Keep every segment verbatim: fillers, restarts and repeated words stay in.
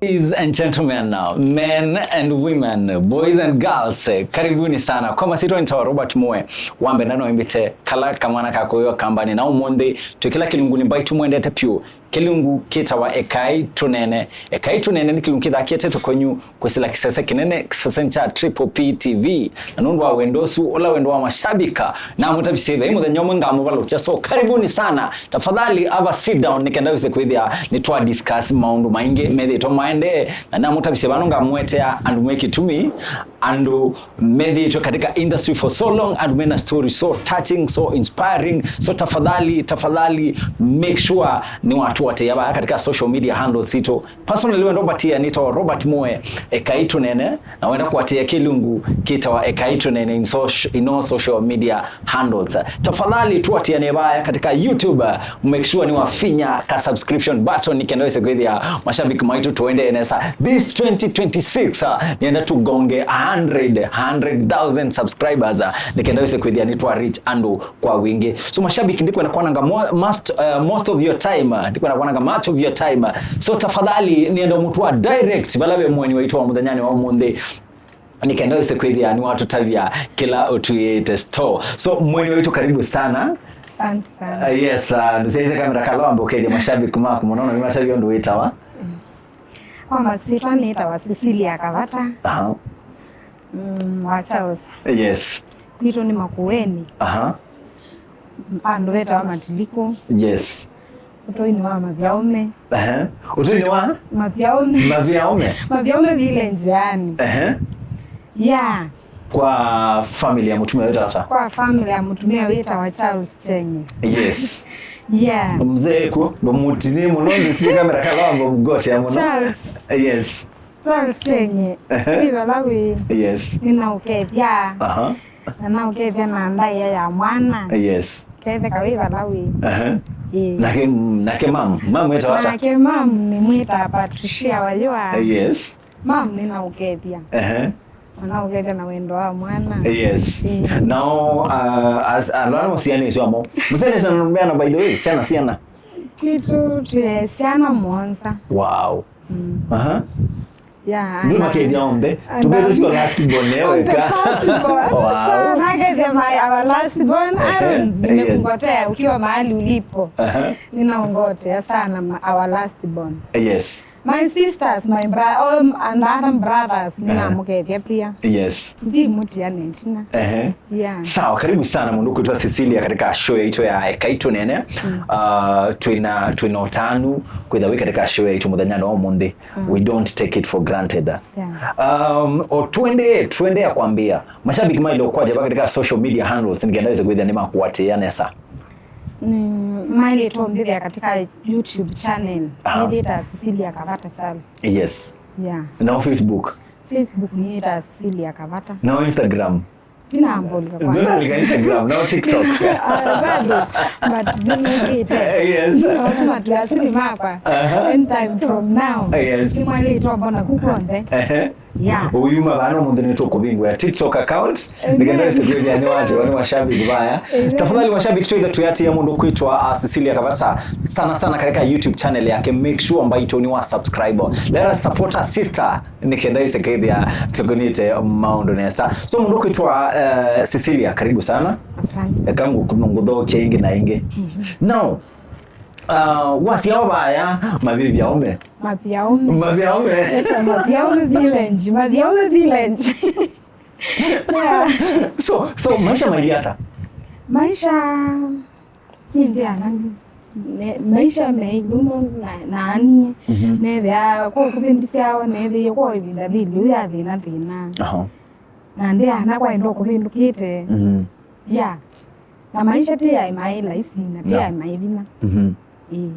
Ladies and gentlemen, men and women, boys and girls, eh, karibuni sana. Kwa masitwa nitawa Robert Moe, wambe ndano imbite kala kamwana ka kuyo kambani na umunthi, twikila kilunguni mbai tumwendete piu. Kilungu kitawa Ekai Tunene. Ekai Tunene ni kilungu kithakite tukonyu kwisila kisese kinene, kisese cha Triple P T V. Na nundu wa wendo usu, ula wendo wa mashabika, na mutavisye ve muthenya umwe ngamuvalukya. So, karibuni sana. Tafadhali, have a sit down, nikenda wise kwithia ni twa discuss maundu maingi methitwe maende, na namutavisye vano ngamwetea andu me kitumi, andu methitwe katika industry for so long, andu mena story so touching, so inspiring. So tafadhali, tafadhali, make sure ni watu watia vaya katika social media handles itu. Personally, wendo batia nitawa Robert Moe, Ekai Tunene, na wenda kuatia kilungu kitawa Ekai Tunene in, soc-, in all social media handles. Tafadhali tuatiane vaya katika YouTube, uh, make sure ni wafinya ka subscription button, nikenda wise kwithia mashabiki maitu tuende nesa. This twenty twenty-six, uh, nienda tugonge a hundred, hundred thousand subscribers, uh, nikenda wise kwithia ni twa reach andu kwa wingi. So mashabiki, ndikwenda kwananga mo-, most, uh, most of your time, uh, ndikwenda kwananga much of your time. Uh, so tafadhali nienda mutu wa direct vala ve mweni waitu wa muthenyani wa umunthi. Nikenda wise kwithia ni watutavya kila utuiite store. So, mweni waitu, karibu sana. Asante sana. Uh, yes, uh, ndusiaize kamera kala wambe ukethia mashabiki maku muno, na ni mashabiki undu witawa. Kwa masitwa nitawa Cecilia Kavata. Aha. Mm, wa Charles. Yes. Kwitu ni Makueni. Aha. Andu vetawa Matiliku. Yes. Utoini wa Maviaume. Ehe. Utoini wa? Maviaume. Maviaume. Maviaume village yani. Ehe. Yeah. Kwa family ya mutumia witawa ata? Kwa family ya mutumia witawa Charles Chenge. Yes. Yeah. Mzee ku, ndo mutini muno, ndisi kamera kala wambe mgote ya muno. Charles. Yes. Charles Chenge. Ehe. Wi vala wi. Yes. Ninaukethya. Aha. Na naukethya na ndaia ya mwana. Yes. Ketheka wi vala wi. Ehe. Ĩĩ. Nake, nake mam, mam wetawa ata? Nake mam ni mwita Patricia Wayua. Yes. Mam ninaukethya. Ehe. Na naukethya na wendo wa mwana. Yes. Ĩĩ. Nao, uh, as, andũ ala mũsianĩsyo amo. Mũsianĩsyo na mbea na, by the way, syana, syana. Kwitu twĩ syana mũonza. Wow. Mm. Aha. Yeah, ndũ makethia onthe. Tukethia sio last born, eh, weka. Wow. So, nakethia my, our last born, Aaron, nimekugotea ukiwa mahali ulipo. Aha. Ninaungotea sana ma-, our last born. Yes. My sisters, my bro-, all m-, and other brothers, ninamukethia pia. Yes. Ndimutia netina. Ehe. Yeah. Sawa, karibu sana mũndũ kwitwa Cecilia katika show yaitũ ya Ekai Tũneene. Mm. Uh, twina, twina ũtanu kwĩtha wĩ katika show yaitũ mũthenyanĩ wa ũmũnthĩ. Mm. We don't take it for granted. Yeah. Um, o twende, twende ya kwambia, mashabiki maile ũkwatya va katika social media handles, nĩkenda wĩse kwĩthĩa nĩmakuatĩĩa nesa. Nĩ maile tũmbĩthĩa katika YouTube channel. Aha. Nĩthĩta Cecilia Kavata Charles. Yes. Yeah. Na Facebook? Facebook nĩta Cecilia Kavata. Na Instagram? Ndinambolika kwa. Ndinalika Instagram, no TikTok. Ah, bado. But ndinekite. Yes. Ndinasoma tu asili makwa. Aha. Anytime from now. Yes. Nimwalĩtwa mbona kukwonde. Ehe. Yeah. Ũyuma vano mũnthĩ nĩtũkũvingũĩa TikTok account. Amen. Nĩkenda wĩse kwĩthĩa nĩ watiwa nĩ mashabiki vaya. Amen. Tafadhali mashabiki, twĩthe tũyatĩĩa mũndũ kwĩtwa, uh, Cecilia Kavata sana sana katika YouTube channel yake. Make sure mbaitũ nĩ wa subscribe. Let us support our sister. Nĩkenda ĩse kethĩa tũkũnĩte maũndũ nesa. So, mũndũ kwĩtwa, eh, Cecilia, karibu sana. Asante. Eka ngũ-, ngũthokie ĩngĩ na ĩngĩ. Mhm. Now, uh, wasyawa vaya Mavĩvya Ome. Mavĩvya Ome. Mavĩvya Ome. Eta Mavĩvya Ome village. Mavĩvya Ome village. Yeah. So, so, maisha mailyĩ ata? Maisha nĩndeana me-, maisha me ilumo na, na anie. Mhm. Nethĩa kwa kũvĩndĩ syao, nethĩie kwa ĩvinda thĩlĩ ũyũ ya thĩna thĩna. Aha. Na ndeana kwa ĩndo kũvĩndũkĩte. Mhm. Yeah. Na maisha ti yaĩ maĩ laisi, na ti, no, yaĩ maĩ vinya. Mhm. Ĩĩ.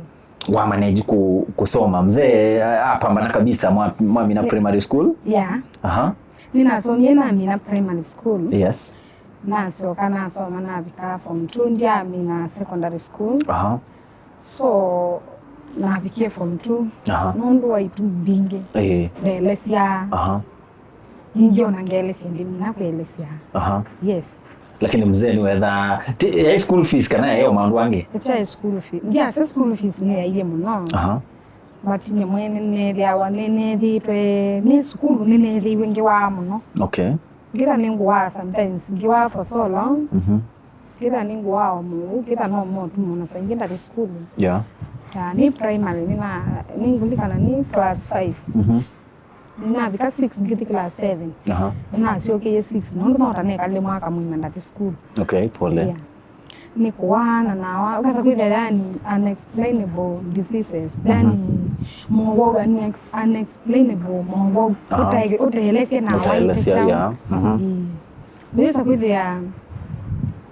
Wa manage ku-, kusoma. Mzee, eh, apambana kabisa, mwa-, mwamina, yeah, primary school? Yeah. Aha. Nĩnasomie namina primary school. Yes. Nasyoka nasoma navika form two, ndyamina secondary school. Aha. So, navikie form two. Aha. Nũndũ wa itu mbingĩ. Ĩĩ. Ndeelesya. Aha. Ningĩ ona ngeelesya ndimina kũelesya. Aha. Yes. Lakini mzee nĩwetha, ti, yaĩ school fees kana yaĩ o maũndũ angĩ? Ĩtaĩ school fees. Ndyasya school fees nĩyaie mũno. Aha. But nyie mwene nĩnethĩawa nĩnethĩĩtwe nĩ sukulu, nĩnethĩiwe ngĩwaa mũno. Okay. Ngĩtha nĩngũwaa sometimes, ngĩwaa for so long. Mhm. Ngĩtha nĩngũwaa o mũu, ngĩtha no motu mũno, saa ingĩ ndathi sukulu. Yeah. Ya, nĩ primary, nĩna, nĩngũlikana nĩ class five. Mhm. Nĩnavika six, ngĩthi class seven. Aha. Nĩnasyokeie six, nũndũ no ta nekalile mwaka mũima ndathi sukulu. Okay, pole. Yeah. Nĩ kũwaa na nawa, ũkasa kwĩthĩa yani unexplainable diseases. Yani, mowau unex-, unexplainable mowau. Aha. Ũtae-, ũteelesya na waĩte kyaũ. Ũteelesya, yeah. Mhm. Ĩĩ. Wĩsa kwĩthĩa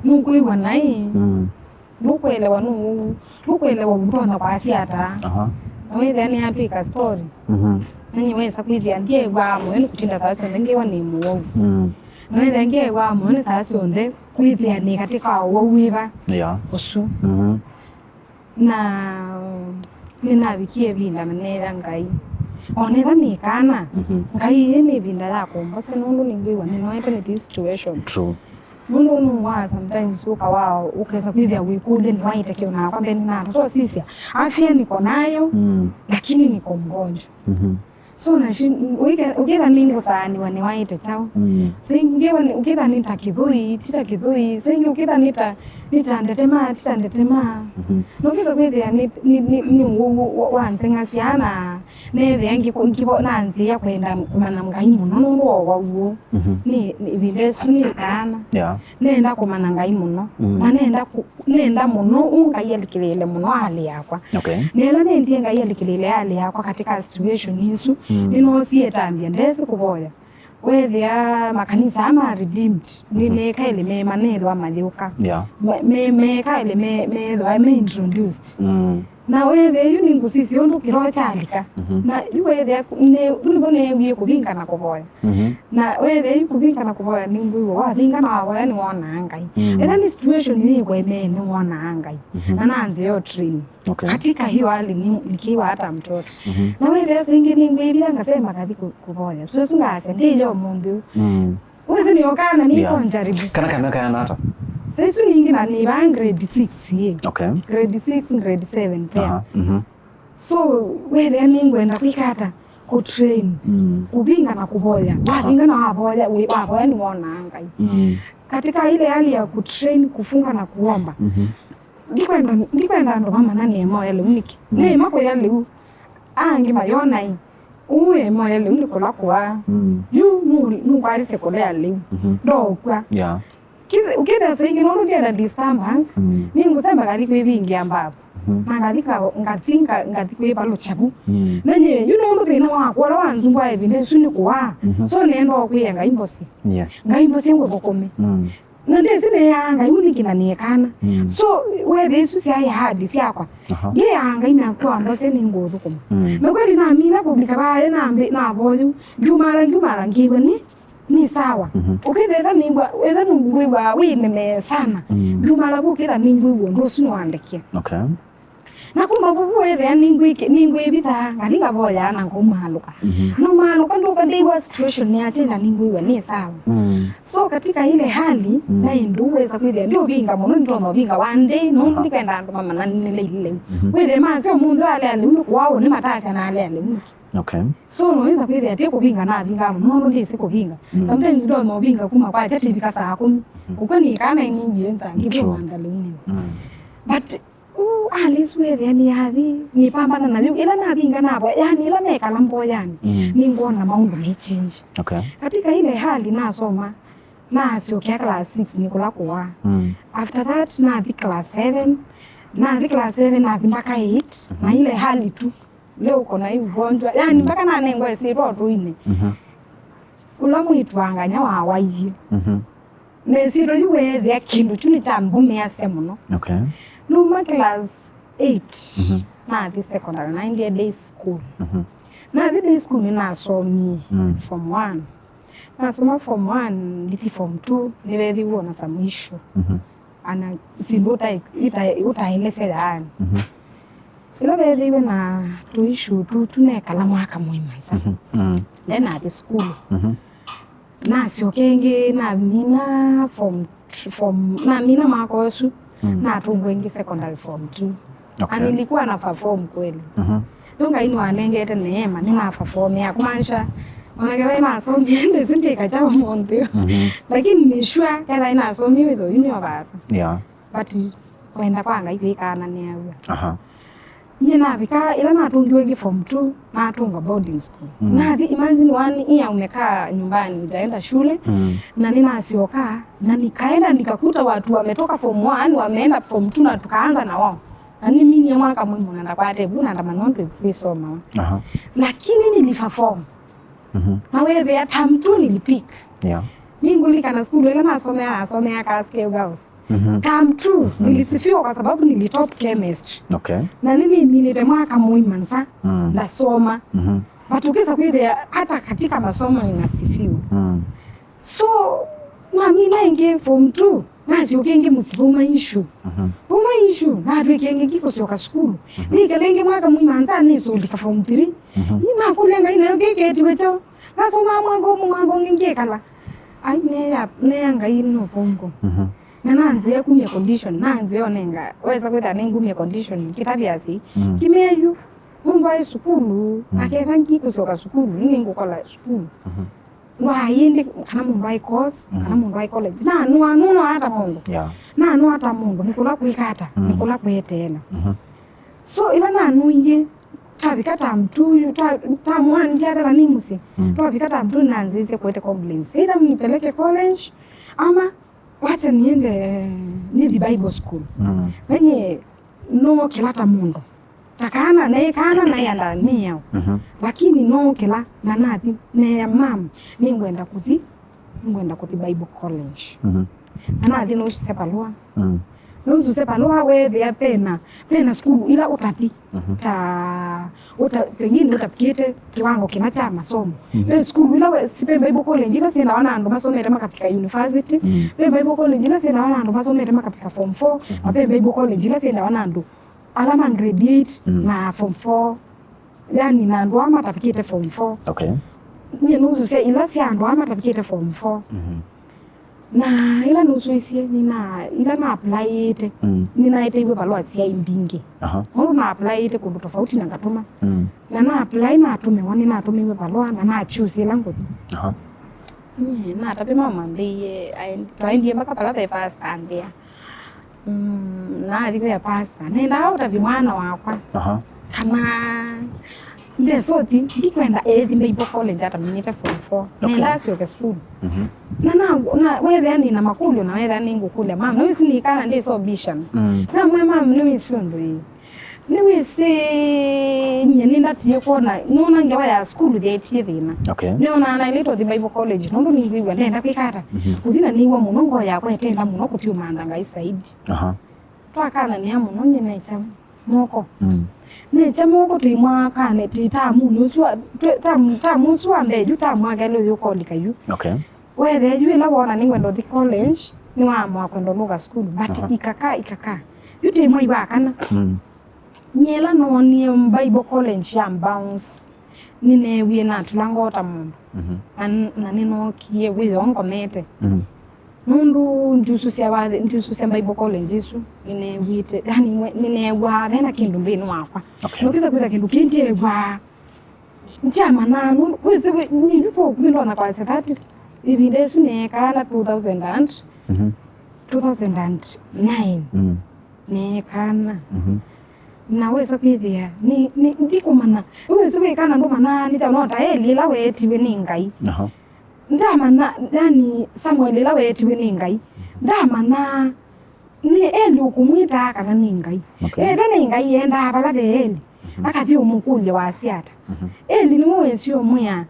nũkwĩw'a naĩ. Mm. Ndũkwelewa nũ-, ndũkwelewa ũtonya kwasya ata. Aha. Na wĩthĩa nĩyatw'ĩka story. Mhm. Nanyie wesa kwĩthĩa ndyew'aa mũyo nĩ kũtinda saa syonthe ngĩwa nĩ mũwau. Mm. Na wĩthĩa ndyew'aa mũyo nĩ saa syonthe kwĩthĩa nĩ katĩ ka ũwau wĩva. Yeah. Ũsu. Mhm. Na nĩnavikie ĩvinda na neetha Ngai. O netha nĩ kana, mhm, Ngai, ĩĩ nĩ ĩvinda ya kũmbosya nũndũ nĩngwĩw'a nĩnoete nĩ this situation. True. Nũndũ nũwaa sometimes ũkawa ũkesa kwĩthĩa wĩkũlya nĩwaĩte kĩ, onakwa mbee nĩnatata ũsisya afya niko nayo, mm, lakini niko mgonjwa. Mhm. So nashi, ũike-, ũkĩtha nĩngũsaanĩwa nĩwaĩte kyaũ. Mm. Saingĩ ũkĩtha nĩ ta kĩthũi, ti ta kĩthũi. Saingĩ ũkĩtha nĩ ta, nĩ ta ndetema, ti ta ndetema. Mhm. Na ũkĩtha kwĩthĩa nĩ, nĩ, nĩ, nĩ ũwau wa, wa nzeng'asya na nethĩa ngĩkũ-, ngĩvo-, nanzĩa kwenda kũmanya Ngai mũno nũndũ wa ũwau ũũ. Mhm. Nĩ, nĩ, ĩvinda ĩsu nĩ kana. Yeah. Nenda kũmanya Ngai mũno. Mm. Na nenda kũ-, nenda mũno ũ Ngai alikĩlĩĩle mũno hali yakwa. Okay. Na ĩla nendie Ngai alikĩlĩĩle hali yakwa katika situation isu, mm, nĩnoosie ĩtambya ndesĩ kũvoya. Wethĩa makanisa aa ma redeemed, nĩ, mm-hmm, mekaĩle me manethwa mayũka. Yeah. Me, me, mekaĩle me, methwa me introduced. Mm. Na wĩthĩa yu nĩngũsisya ũndũ kĩloo kyalika. Mhm. Na yu wĩthĩa nĩ, yu nĩvo neewie kũvinga na kũvoya. Mhm. Na wĩthĩa yu kũvinga na kũvoya nĩngwĩw'a wavinga na wavoya nĩwonaa Ngai. Mm. Ethĩwa nĩ situation yĩkwemee nĩwonaa Ngai. Mhm. Na nanzĩa yo train. Okay. Katika hiyo hali ni, nikiwa hata mtoto. Mhm. Na wĩthĩa saa ingĩ nĩngwĩvia ngasema ngathi kũ-, kũvoya. So, so ngasya, ndĩyo ũmũnthĩ ũyũ. Mm. Wĩsĩ nĩ okana nĩ, yeah, kwa njaribu. Kana kamya kayana ata? Saisu ningĩ na nĩ va grade six, eh. Okay. Grade six, grade seven pia. Aha, mhm. So, wethĩa nĩngwenda kwĩka ata? Kũtrain. Mm. Kũvinga na kũvoya. Aha. Wavinga na wavoya, wĩ-, wavoya nĩwonaa Ngai. Mm. Katika ile hali ya kutrain, kufunga na kuomba, mhm, ndikwenda, ndikwenda andũ mamanya nĩ emoya lĩu nĩkĩ. Mm. Nĩ ĩma kũya lĩu. Angĩ mayona ĩ. Ũũ emoya lĩu nĩ kũla kũaa. Mm. Yu nũ-, nũkwatĩsye kũlea lĩu. Mhm. Ndokw'a. Yeah. Kĩth-, ũkĩthĩa saa ingĩ nũndũ ndienda disturbance, mm, nĩngũsemba ngathi kwĩvingĩa mbavu. Mhm. Na ngathi ka-, ngathi nga-, ngathi kwĩvalũkya vu. Mm. Na nyie, yu nũndũ thĩna wakwa ũla wanzumbũaa ĩvinda ĩsu nĩ kũaa. Mhm. So nenda o kwĩa Ngai mbosye. Yeah. Ngai mbosye ngũthũkũme. Mm. Na ndĩsĩ neeaa Ngai ũnĩkĩ na nĩ kana. Mm. So, wethĩa isu syaĩ ahadi syakwa. Aha. Ngĩaa Ngai nake wambosya nĩngũũthũkũma. Mm. Na kweli namina kũvika vaya nambi-, navoyu. Ngiumala, ngiumala, ngĩw'a nĩ, nĩ sawa. Mhm. Ũkĩtha etha nĩngwĩw'a wĩnemee sana. Mm. Ngiumala vu ũkĩtha nĩngwĩw'a ũndũ ũsu nĩwandekia. Okay. Na kuma vuvu wĩthĩa nĩngwĩkĩ-, nĩngwĩvithaa, ngathi ngavoyaa na ngaumaalũka. Mhm. Naumaalũka ndũka ndĩw'a situation yakyenda nĩngwĩw'a nĩ sawa. Mm. So katika ile hali, mm, naĩ ndũweza kwĩthĩa ndiũvinga mũno, nĩtonya ũvinga one day, no, aha, ndikwenda andũ mamanya nĩnĩleile lĩu. Mhm. Wĩthĩa masya ũmũnthĩ walea lĩu nĩkũaũ nĩ matasya nalea lĩu nĩkĩ. Okay. So naweza kwĩthĩa ti kũvinga navinga mũno, nũndũ ndĩsĩ kũvinga. Mm. Sometimes ndonya ũvinga kuma kwakya tivika saa kũmi. Mhm. Kũkw'a nĩ kana iningie nza, ngĩthĩwa, true, wanda lĩu nĩyo. Mm. But Uu, Alice wethĩa nĩyathi, nĩpambana nayo. Ĩla navinga navoya, yani ĩla nekala mboyanĩ, mm, nĩngwona maũndũ me change. Okay. Katika ile hali nasoma, nasyokea class six nĩ kũla kũaa. Mm. After that, nathi class seven, nathi class seven, nathi mpaka eight, mhm, na ile hali tu, leo uko na hii ugonjwa. Yani, mm, mpaka nanengwa ĩsyĩtwa ũtũinĩ. Mhm. Ũla mwĩĩtu wa nganya wawaie. Mhm. Na ĩsyĩtwa yu weethĩa kĩndũ kyu nĩkyambũmĩasya mũno. Okay. Numa class eight, mhm, nathi secondary, naendie day school. Mhm. Nathi day school nĩnasomie, mm, form one. Nasoma form one, ndithi form two, nĩveethiwe na some issue. Mhm. Ana syĩndũ ũtae-, itae-, ũtaelesya yaani. Mhm. Ĩla veethĩiwe na tũ issue tũu, tũnekala mwaka mũima nza. Mhm. Mm. Ndenathi sukulu. Mhm. Nasyoka ĩngĩ, namina form, form, namina mwaka ũsu, mm, natũngwa ĩngĩ secondary form two. Okay. Na nilikuwa na perform kweli. Mhm. Yu Ngai nĩwanengete neema, nĩnavafomea, kumaanisha, ona kethwa nĩnasomie, ndĩsĩ ndĩka kyaũ ũmũnthĩ. Mhm. Lakini nĩ sure, kethwa nĩnasomie wĩthĩwa yu nĩyo vaasa. Yeah. But kwenda kwa Ngai kwĩkaa na nĩaw'a. Aha. Nyie navika, ĩla natũngiwe ngĩ form two, natũngwa boarding school. Mm. Nathi, imagine, one year umekaa nyumbani, hujaenda shule, mm, na ninasyoka, na nikaenda nikakuta watu wametoka form one, wameenda form two na tukaanza na wao. Na niminie mwaka mũima na ndakwate vu na ndamanya ũndũ kwĩsomawa. Aha. Lakini niliperform. Mhm. Na wethĩa term two nilipick. Yeah. Nĩngũlilikana sukulu ĩla nasomea, nasomea Kaskeu Girls. Mhm. Term two, mhm, nilisifiwa kwa sababu nilitop chemistry. Okay. Na nĩnĩminĩte mwaka mũima nza, mm, ndasoma. Mhm. But ũkĩsa kwĩthĩa hata katika masomo ninasifiwa. Mm. So, namina ĩngĩ form two, nasyoka ĩngĩ mũsyĩ vauma issue. Mhm. Vauma issue, natw'ĩka ĩngĩ ngĩkũsyoka sukulu. Mhm. Nĩkala ĩngĩ mwaka mũima nza nĩsũlika form three. Mhm. Ĩ nakũlya Ngai nayo kĩketiwe kyaũ. Nasomaa mwaka ũmwe, mwaka ũngĩ ngĩkala. Ai, neya, neya Ngai nũvũngũ. Mhm. Na nanzĩa kumya condition, nanzĩa onenga, wesa kwĩthĩa nĩngumya condition, kĩtavya asi, mm, kimĩe yu, mũndũ aĩ sukulu, mm, na ketha ngĩkũsyoka sukulu, nĩngũkola sukulu. Mhm. Ndwaĩ ĩndĩ kana mũndũ aĩ course, mhm, kana mũndũ aĩ college. Nanũa, nũnũa ata mũndũ. Yeah. Nanũa ata mũndũ, nĩ kũla kwĩka ata, mm, nĩ kũla kweteela. Mhm. So, ĩla nanũie, twavika term two, twa-, term one ndyathela nĩ mũsyĩ. Mm. Twavika term two nanzĩĩsye kũete complaints. Either mnipeleke college, ama wacha niende nithi Bible school. Mm. Na nyie nookĩla ta mũndũ. Ta kana, naĩ kana, naĩ anda nĩao. Mhm. Lakini nookĩla, na nathi, neya mam, nĩngwenda kũthi, nĩngwenda kũthi Bible college. Mhm. Na nathi nũsũsya valũa. Mm. Nũsũsya valũa weethĩa pena, pena sukulu ila ũtathi. Mhm. Ta, ũta-, pengine ũtavikĩte kiwango kĩna kya masomo. Mhm. Ve sukulu ila we-, si-, ve Bible college ila syendawa na andũ masomete makavika university. Mm. Ve Bible college ila syendawa na andũ masomete makavika form four. Mhm. Na ve Bible college ila syendawa na andũ ala ma grade eight, mm, na form four. Yani, na andũ aa matavikĩte form four. Okay. Nyie nũsũsya ila sya andũ aa matavikĩte form four. Mhm. Na ila nũsũisye, nĩna, ila na applyĩte, mm, nĩnaeteiwe valũa syaĩ mbingĩ. Aha. Nũndũ na applyĩte kũndũ tofauti na ngatũma. Mm. Na na apply natũmĩwa, nĩnatũmĩiwe valũa, na na choose ĩla ngũthi. Aha. Nyie natavya mama ambĩie, aen-, twaendie mpaka vala ve pastor ambĩa. Mm, nathi kwĩa pastor. Nendaa ũtavye mwana wakwa. Aha. Kana ndesa ũthi, ndikwenda ethi Bible college ataminĩte form four. Okay. Nendaa asyoke sukulu. Mhm. Na, na, na wethĩa nĩ na makũlyo, na wethĩa nĩngũkũlya, mam, nĩwĩsĩ nĩ kana ndĩ so vision. Mm. Namwĩa, mam, nĩwĩsĩ ũndũ ĩĩ. Nĩwĩsĩ nyie nĩndatie kwona, nona ngewa ya sukulu yaetie thĩna. Okay. Nĩonaa naĩlĩte ũthi Bible college, nũndũ nĩngwĩw'a ndenda kwĩka ata. Mhm. Kũthi na nĩw'a mũno, ngoo yakwa ĩtenda mũno kũthi ũmantha Ngai zaidi. Aha. Twakananĩa mũno, nyie nekya moko. Mm. Nekya moko twĩ mwakanĩ, twĩ tamunĩ ũsu wa, twĩ tam-, tamu ũsu wa mbee yu, tamu wa kelĩ ũyũ ũkolika yu. Okay. Wethĩa yu ĩla woona nĩngwenda ũthi college, nĩwaamũa kwenda ũnũka sukulu, but, aha, ikaka, ikaka. Yu twĩ mwei wa kana. Mm. Nyie ĩla noonie Bible college ya bounce, nĩneewie natũla ngoo ta mũndũ. Mhm. Na, na nĩnookie wĩoo ngomete. Mhm. Nũndũ ndiusũsya wathi, ndiusũsya Bible college ĩsu, nĩneew'ĩte, yani, we-, nĩneew'aa vena kĩndũ nthĩnĩ wakwa. Okay. Nokĩsa kwĩtha kĩndũ kĩĩ ndyeew'aa. Ndyamanyaa, nũndũ wĩsĩ wĩ, nĩ yu kũu kumi ndona kwasya that ĩvinda ĩsu neekaa na two thousand and, mhm, two thousand and nine. Mm. Neekana. Mhm. Na wesa kwĩthĩa, nĩ, nĩ, ndikũmanya. Wĩsĩ wĩkana ndũmanyaa, nĩ ta no ta Eli ĩla weetiwe nĩ Ngai. Aha. Ndamanya, yani, Samuel ĩla weetiwe nĩ Ngai. Ndamanya, nĩ Eli ũkũmwĩtaa kana nĩ Ngai. Okay. Etwe nĩ Ngai, endaa vala ve Eli. Mhm. Akathi ũmũkũlya wasya ata. Mhm. Eli nĩwe wĩsĩ ũmwĩa,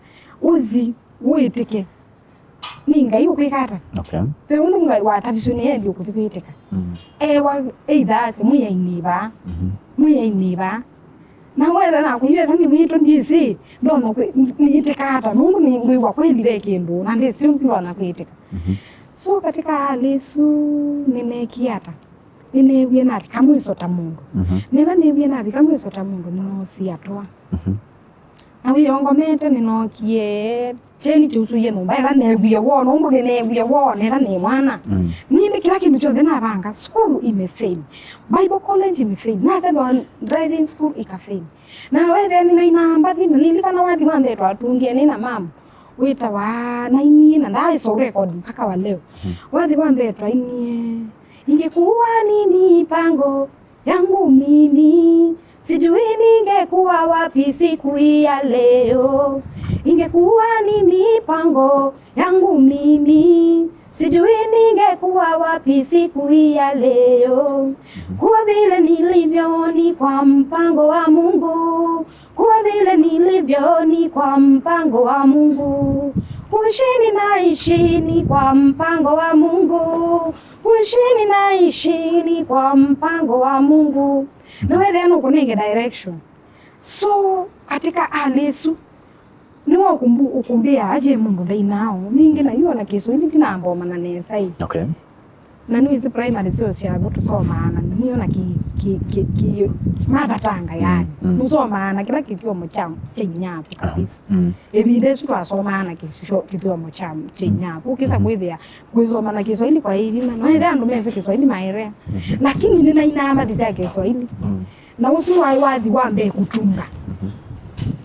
ũthi, wĩtĩke. Nĩ Ngai ũkwĩka ata? Okay. Ve ũndũ Ngai wataviswe nĩ Eli ũkũthi kwĩtĩka. Mm. Ewa either ase, "Mwĩai nĩ vaa." Mhm. "Mwĩai nĩ vaa." Na wetha naku ivetha nĩ witũ, ndyĩsĩ, ndonya kwĩ-, nĩtĩka ata, nũndũ nĩngwĩw'a kweli ve kĩndũ, na ndĩsĩ ũndũ ndonya kwĩtĩka. Mhm. So, katika hali isu, nĩneekie ata? Nĩneewie navika mwiso ta mũndũ. Mhm. Nĩla neewie navika mwiso ta mũndũ, nĩnoosie atũa. Mhm. Na wĩyongomete nĩnookie kyeni kĩusũie nyũmba ĩla neewie woo, nũndũ nĩneewie woo nĩla nĩ mwana. Mm. Nĩndĩ kĩla kĩndũ kyonthe navanga, sukulu imefail. Bible college imefail. Nasendwa driving school ikafail. Na wethĩa nĩnainaa mbathi, na nĩlikana wathi wa mbee twatungie nĩ na mama wĩtawa Nainie, na ndaaĩsa record mpaka wa leo. Mm. Wathi wa mbee twainie, ingekuwa ni mipango yangu mimi, sijui ningekuwa wapi siku hii ya leo. Ingekuwa ni mipango yangu mimi, sijui ningekuwa wapi siku hii ya leo. Kuwa vile nilivyo ni kwa mpango wa Mungu, kuwa vile nilivyo ni kwa mpango wa Mungu. Kuishi ninaishi ni kwa mpango wa Mungu. Kuishi ninaishi ni kwa mpango wa Mungu. Na wethĩa nũkũnenge direction. So, katika hali isu, nĩwe ũkumbu-, ũkumbĩa aje mũndũ ndainao. Ningĩ na yu ona Kĩswahili ndinamba ũmanya nesa ĩ. Okay. Na nĩwĩsĩ primary sio syaku tũsomaa na nĩona ki, ki, ki, ki mother tongue yani. Mm. Nũsomaa na kĩla kĩthyomo kya, kya inyaku kabisa. Mm. Ĩvinda ĩsu twasomaa na kĩsyo-, kĩthyomo kya, kya inyaku. Ũkĩsa kwĩthĩa kwĩsoma na Kĩswahili kwa ĩvina. No ĩthĩa andũ mese Kĩswahili maĩrĩa. Lakini nĩnainaa mbathi sya Kĩswahili. Mm. Na ũsu waĩ wathi wa mbee kũtunga.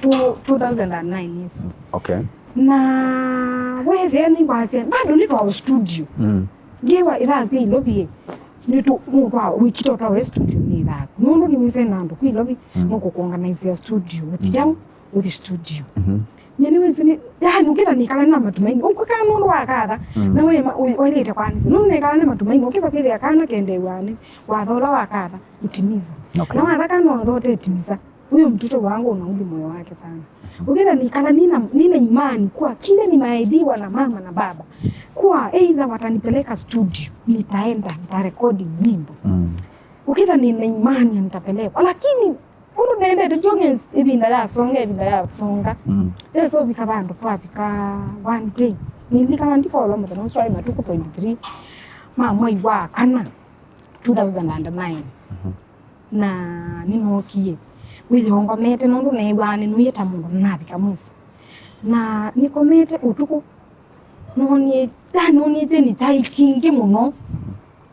Two, two thousand and nine isu. Okay. Na wethĩa nĩkwasya, bado nĩ twa studio. Mm. Ngewa ĩthakw'a ilovi ĩ. Nĩ tũ, nũtwa wĩkita ũtwawe studio nĩ ĩthaku. Nũndũ nĩwĩsĩ na andũ kwĩ ilovi, mm, nũkũkũnganaisya studio. Ũthi kyaũ, ũthi studio. Mhm. Nye nĩwĩsĩ nĩ, yani ũkĩtha nĩkala na matumaini. Ũkwĩkaa nũndũ wa katha. Mm. Na we ma-, ũ-, wailĩte kwanĩsya. Nũndũ nĩkala na matumaini. Ũkĩsa kwĩthĩa kana kendeew'a nĩ wathola wa katha. Utimiza. Okay. Na wataka no zote itimiza. Huyo mtoto wangu unaudhi moyo wake sana. Ukitha nikala nina, nina imani kuwa kile nimeahidiwa na mama na baba, kuwa either watanipeleka studio, nitaenda, nitarekodi nyimbo. Mm. Ukitha nina imani nitapelekwa. Lakini, ũndũ nendete, juu against ĩvinda yasonga, ĩvinda yasonga. Mm. Yesu vika vandũ twavika one day. Nilikana ndikola mũthenya ũsu aĩ matukũ twenty-three ma mwei wa kana. two thousand and nine. Mhm. Na nĩnookie wĩyongomete nũndũ neew'aa nĩnũie ta mũndũ navika mwĩso. Na nĩkomete ũtukũ, noonie, ta noonie kyeni kyaĩ kingĩ mũno.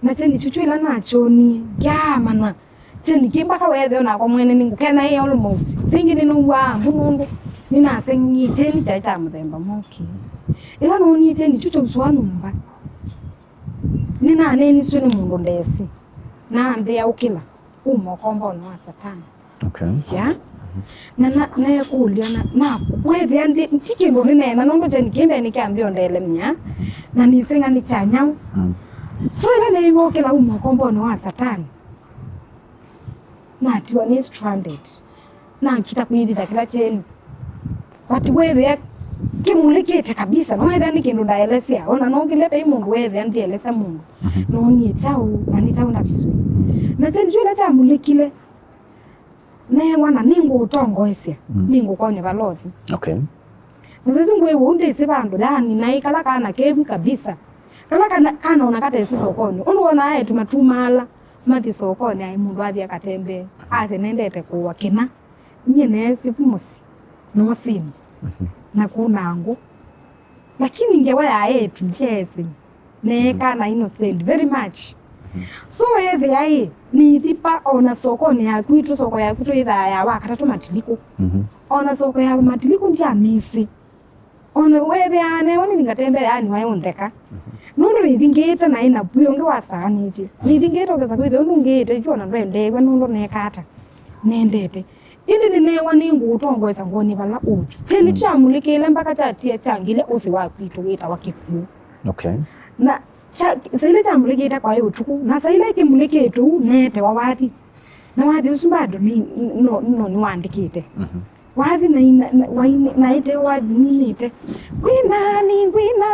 Na kyeni kyũkyu ĩla nakyonie, ndyaamanya kyeni kĩ mpaka wethĩa onakwa mwene nĩngũkena ĩ almost. Singĩ nĩnũw'aa mbu nũndũ nĩnaseng'ie kyeni kyaĩ kya mũthemba mũkĩ. Ĩla noonie kyeni kyu kyausũa nyũmba, nĩnaneenisw'e nĩ mũndũ ndesĩ, na ambĩa, "Ũkĩla, uma ũkombonĩ wa Satani." Okay. Ya? Na, na, neekũlya, na, na, wethĩa ndi, ti kĩndũ nĩneena, nũndũ kyeni kĩĩ mbee nĩkyambĩa ũndelemya, na nĩseng'a nĩ kya nyaũ. Mm. So, ĩla neew'a, "Ũkĩla, uma ũkombonĩ wa Satani," natiwa nĩ stranded. Nakita kwĩvitha kĩla kyeni. But wethĩa kĩmulĩkĩte kabisa, no wethĩa nĩ kĩndũ ndaelesya. Ona no kĩlya vai mũndũ wethĩa ndielesya mũndũ. Mhm. Noonie kyaũ, na nĩ kyaũ ndaviswe. Na kyeni kyu ĩla kyamulĩkile, neewa na nĩngũũtongoesya, mm, nĩngũkwony'a vala ũthi. Okay. Na sisi ngwĩw'a ũu ndĩsĩ vandũ, yani, naĩ kala kana kevu kabisa. Kala kana, kana ona katesĩ sokonĩ. Ũndũ wonaa etu matumaala, mathi sokonĩ, aĩ mũndũ athi akatembee. Asya nendete kũũa kĩna. Nyie neesĩ vu mũsyĩ, no sĩni. Mhm. Na kuna ngũ. Lakini ngewa ya etu, ndyeesĩ. Neeka na innocent very much. Mhm. So, ethĩa ĩ, nĩthipa ona sokonĩ ya kwitũ, soko ya kwitũ ĩthaa ya Wakatatũ Matilikũ. Mhm. Ona soko ya Matilikũ ndyamĩsĩ. Ona wethĩa newa nĩthi ngatembea, yani, waĩ ũntheka. Mhm. Nũndũ nĩthingĩĩte na ĩna pwĩ ũngĩ wasaanĩtye. Nĩthingĩĩte ũkesa kwĩthĩa ũndũ ũngĩĩte, yu ona ndwendeew'a nũndũ neeka ata. Nendete. Ĩndĩ nĩneewa nĩngũũtongoesya ngoonĩ vala ũthi. Kyeni kyamulĩkĩle mpaka kyatia kyangilya ũsĩ wa kwitũ wĩtawa kĩkw'ũ. Okay. Na kya, saa ila kyamulĩkĩte kwaĩ ũtukũ, na saa ila kĩmulĩkĩte ũu neetewa wathi. Na wathi ũsu bado nĩ, no, no nĩwandĩkĩte. Mhm. Wathi na ina, na, waine, naĩte wathi ninĩte. Ngwina, nĩngwina,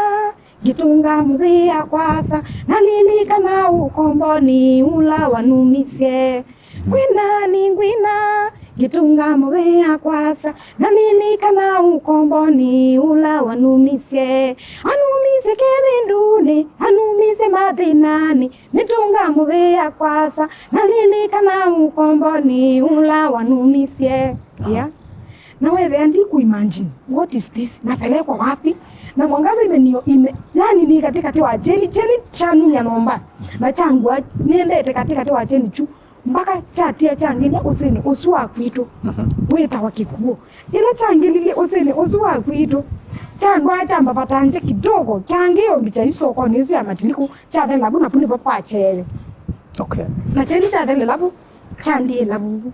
ngĩtũnga mũvĩa kwasa, nalilikana ũkombonĩ ũla wanumisye. Ngwina, nĩngwina, ngĩtũnga mũvĩa kwasa, nalilikana ũkombonĩ ũla wanumisye. Anumisye kĩvindunĩ, anumisye mathĩnanĩ, nĩtũnga mũvĩa kwasa, nalilikana ũkombonĩ ũla wanumisye. Yeah. Na wethĩa ndi ku imagine, what is this? Napelekwa wapi? Na mwangaza imenio ime, yani ni katikati wa cheni, cheni chanumya nomba. Na changwa niendete katikati wa cheni chu. Mpaka kyatia kyangĩlya ũsĩnĩ ũsu wa kwitũ wĩtawa Kĩkuũ. Ĩla kyangĩlilye ũsĩnĩ ũsu wa kwitũ, kyandwaa kyambavata nje kidogo, kyangĩĩa ũmbikya yu sokonĩ ĩsu ya Matiliku, kyathelela vu, navu nĩvo kwakyeeye. Okay. Na kyeni kyathelela vu, kyandiĩla vu.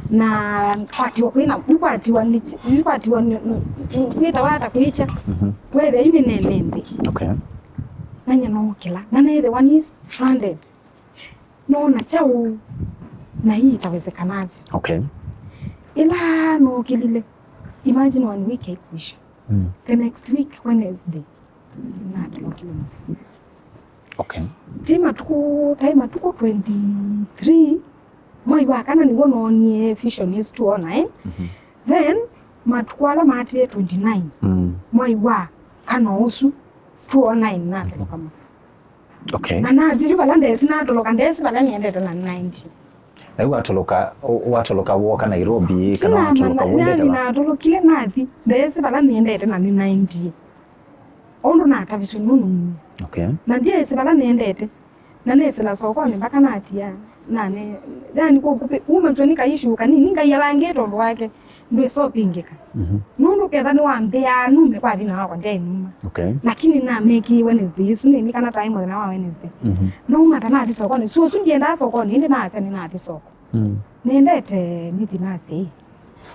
Na kwatiwa kwĩna, ikwatiwa nĩ, ikwatiwa nĩ, nĩ, kwĩtawa ata kwĩkya. Wethĩa yu nĩnene nthĩ. Okay. Nanye nookĩla. Na nethĩwa nĩ stranded. Noona kyaũ na hii itawezekanaje? Okay. Ĩla nookĩlile, imagine one week haikuisha. Mm. The next week, Wednesday, natolokile mũsyĩ. Okay. Ti matukũ, tai matukũ twenty-three, mwai wa kana nĩw'o noonie vision isu tuona, eh? Then, matukũ ala maatĩe twenty-nine, Mm. mwai wa kana ũsu, two oh nine natoloka mũsyĩ. Okay. Na nathi yu vala ndesi natoloka, ndesi vala niendete na nĩ ninety. Na yu watoloka, watoloka woka Nairobi, kana watoloka Sinamanya, yani wendete va? Natolokile nathi, ndesi vala niendete na nĩ ninety. Ũndũ nataviswe nũnũmie. Okay. Na ndyesi vala niendete. Na nesĩla sokonĩ mpaka natia. Na ne, yani kũkupĩ, uma kyoni kaishu kanini, Ngai avangĩte ũndũ wake. Ndwĩsopingĩka. Mhm. Nũndũ ketha nĩwambĩaa nume kwa vinya wakwa ndyaĩ numa. Okay. Lakini namekĩie Wednesday ĩsu nĩni kana taĩ mũthenya wa Wednesday. Mhm. Nauma ta nathi sokonĩ. Sua ũsu ndiendaa sokonĩ, ĩndĩ naasya nĩnathi soko. Mm. Nĩendete nĩthi nasya ĩ.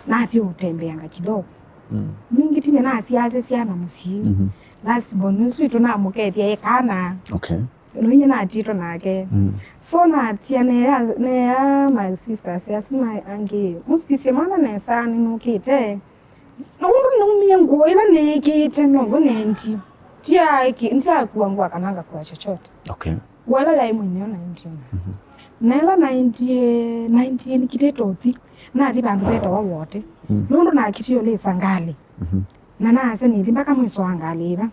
Nathi ũtembeanga kidogo. Mm. Ningĩ tinya nasiasya syana mũsyĩ. Mhm. Last born ũsu witũ namũkethya ĩ kana. Okay. Noinya natitwe nake. Mm. So natia neya, neya my sisters asu ma angĩ, mũsisye mwana nesa nĩnũkĩte. Nũndũ nĩnaumie nguo ila nĩkĩte nũndũ nendie. Ndia-, ndiakua nguo kana ngakua chochote. Okay. Nguo ila yaĩ mwineo naendie. Na ila naendie, naendie nikitĩte ũthi. Nathi vandũ vetawa Wote. Mm. Nũndũ nakitie ũlĩsa ngalĩ. Mhm. Na naasya nĩthi mpaka mwĩso wa ngalĩ ĩva.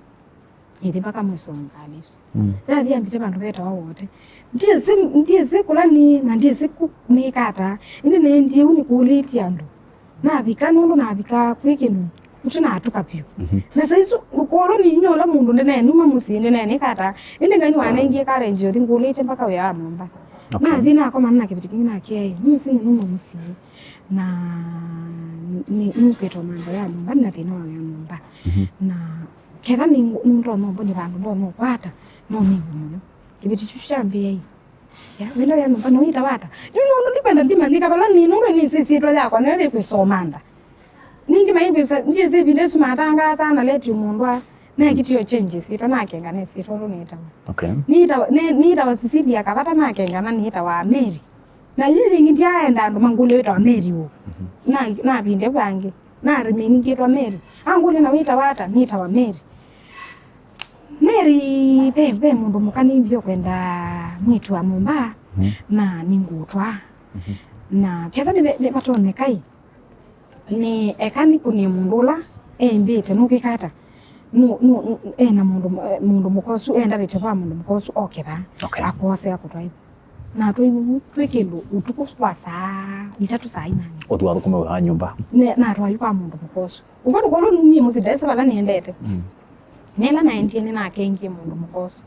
Nĩthi mpaka mwĩso wa ngalĩ ĩsu. Mm. Nathi ambĩte vandũ vetawa Wote. Ndyĩsĩ, ndyĩsĩ kũla nĩ, na ndyĩsĩ ku nĩkata. Ĩndĩ nĩendie ũu nĩkũlĩtye andũ. Navika nũndũ navika kwĩ kĩndũ ũtinatũka vyũ. Mhm. Na saisu ũkũlwa nĩ inyia ũla mũndũ ndĩnenuma mũsyĩ ndĩnenĩkata. Ĩndĩ Ngai nĩwanengie courage ũthi ngũlĩtye mpaka wĩa wa nyũmba. Okay. Nathi nakomana na kĩveti kĩngĩ nakĩa ĩ, nĩsĩ nĩnuma mũsyĩ. Na nĩ, nĩũkĩtwa mantha ya nyũmba, nĩ na thĩna wa wĩa nyũmba. Mhm. Na ketha nĩ, nĩndonya ũmboni vandũ ndonya ũkwata, no nĩw'e mũyo. Kĩveti kyu kyambĩa ĩ, ya, wĩna wĩa nyũmba, no wĩtawa ata? Yu nũndũ ndikwenda ndimanyĩka vala nĩ, nũndũ nĩsĩ syĩtwa yakwa nĩyo yĩkwĩsoma ntha. Ningĩ maikwĩsa, ndyĩsĩ ĩvinda ĩsu matangaasa na letio mũndũ a, nekĩtie change syĩtwa, nakenga nĩ syĩtwa ũndũ nĩtawa. Okay. Nĩtawa, nĩ, nĩtawa Cecilia Kavata, nakenga na nĩtawa Mary. Na yu yĩngĩ ndyaenda andũ mangũlye wĩtawa Mary ũũ. Na, navinde vangĩ. Na remain ngĩtwa Mary. Angũlya na wĩtawa ata? Nĩtawa Mary. Mary, ve, ve mũndũ mũka nĩmbie kwenda mwĩĩtu wa mũmba, Mhm. na nĩngũtwaa. Mhm. Na ketha nĩ, nĩvatonyeka ĩ, nĩ eka nĩkũnie mũndũ ũla embĩte, nũkwĩka ata? Nũ, nũ, nũ, ena mũndũ, mũndũ mũka ũsu, enda vĩtyo va mũndũ mũka ũsu oke vaa. Okay. Akose akũtwae. Na twĩ, twĩ kĩndũ ũtukũ wa saa itatũ, saa inana. Ũthi wathũkũma wĩa wa nyũmba. Ne, natwayu kwa mũndũ mũka ũsu. Ũkwatũ kwolũ niĩ mũsyĩ ndese vala nĩendete. Mm. Nela naendie nĩnakengie mũndũ mũka ũsu.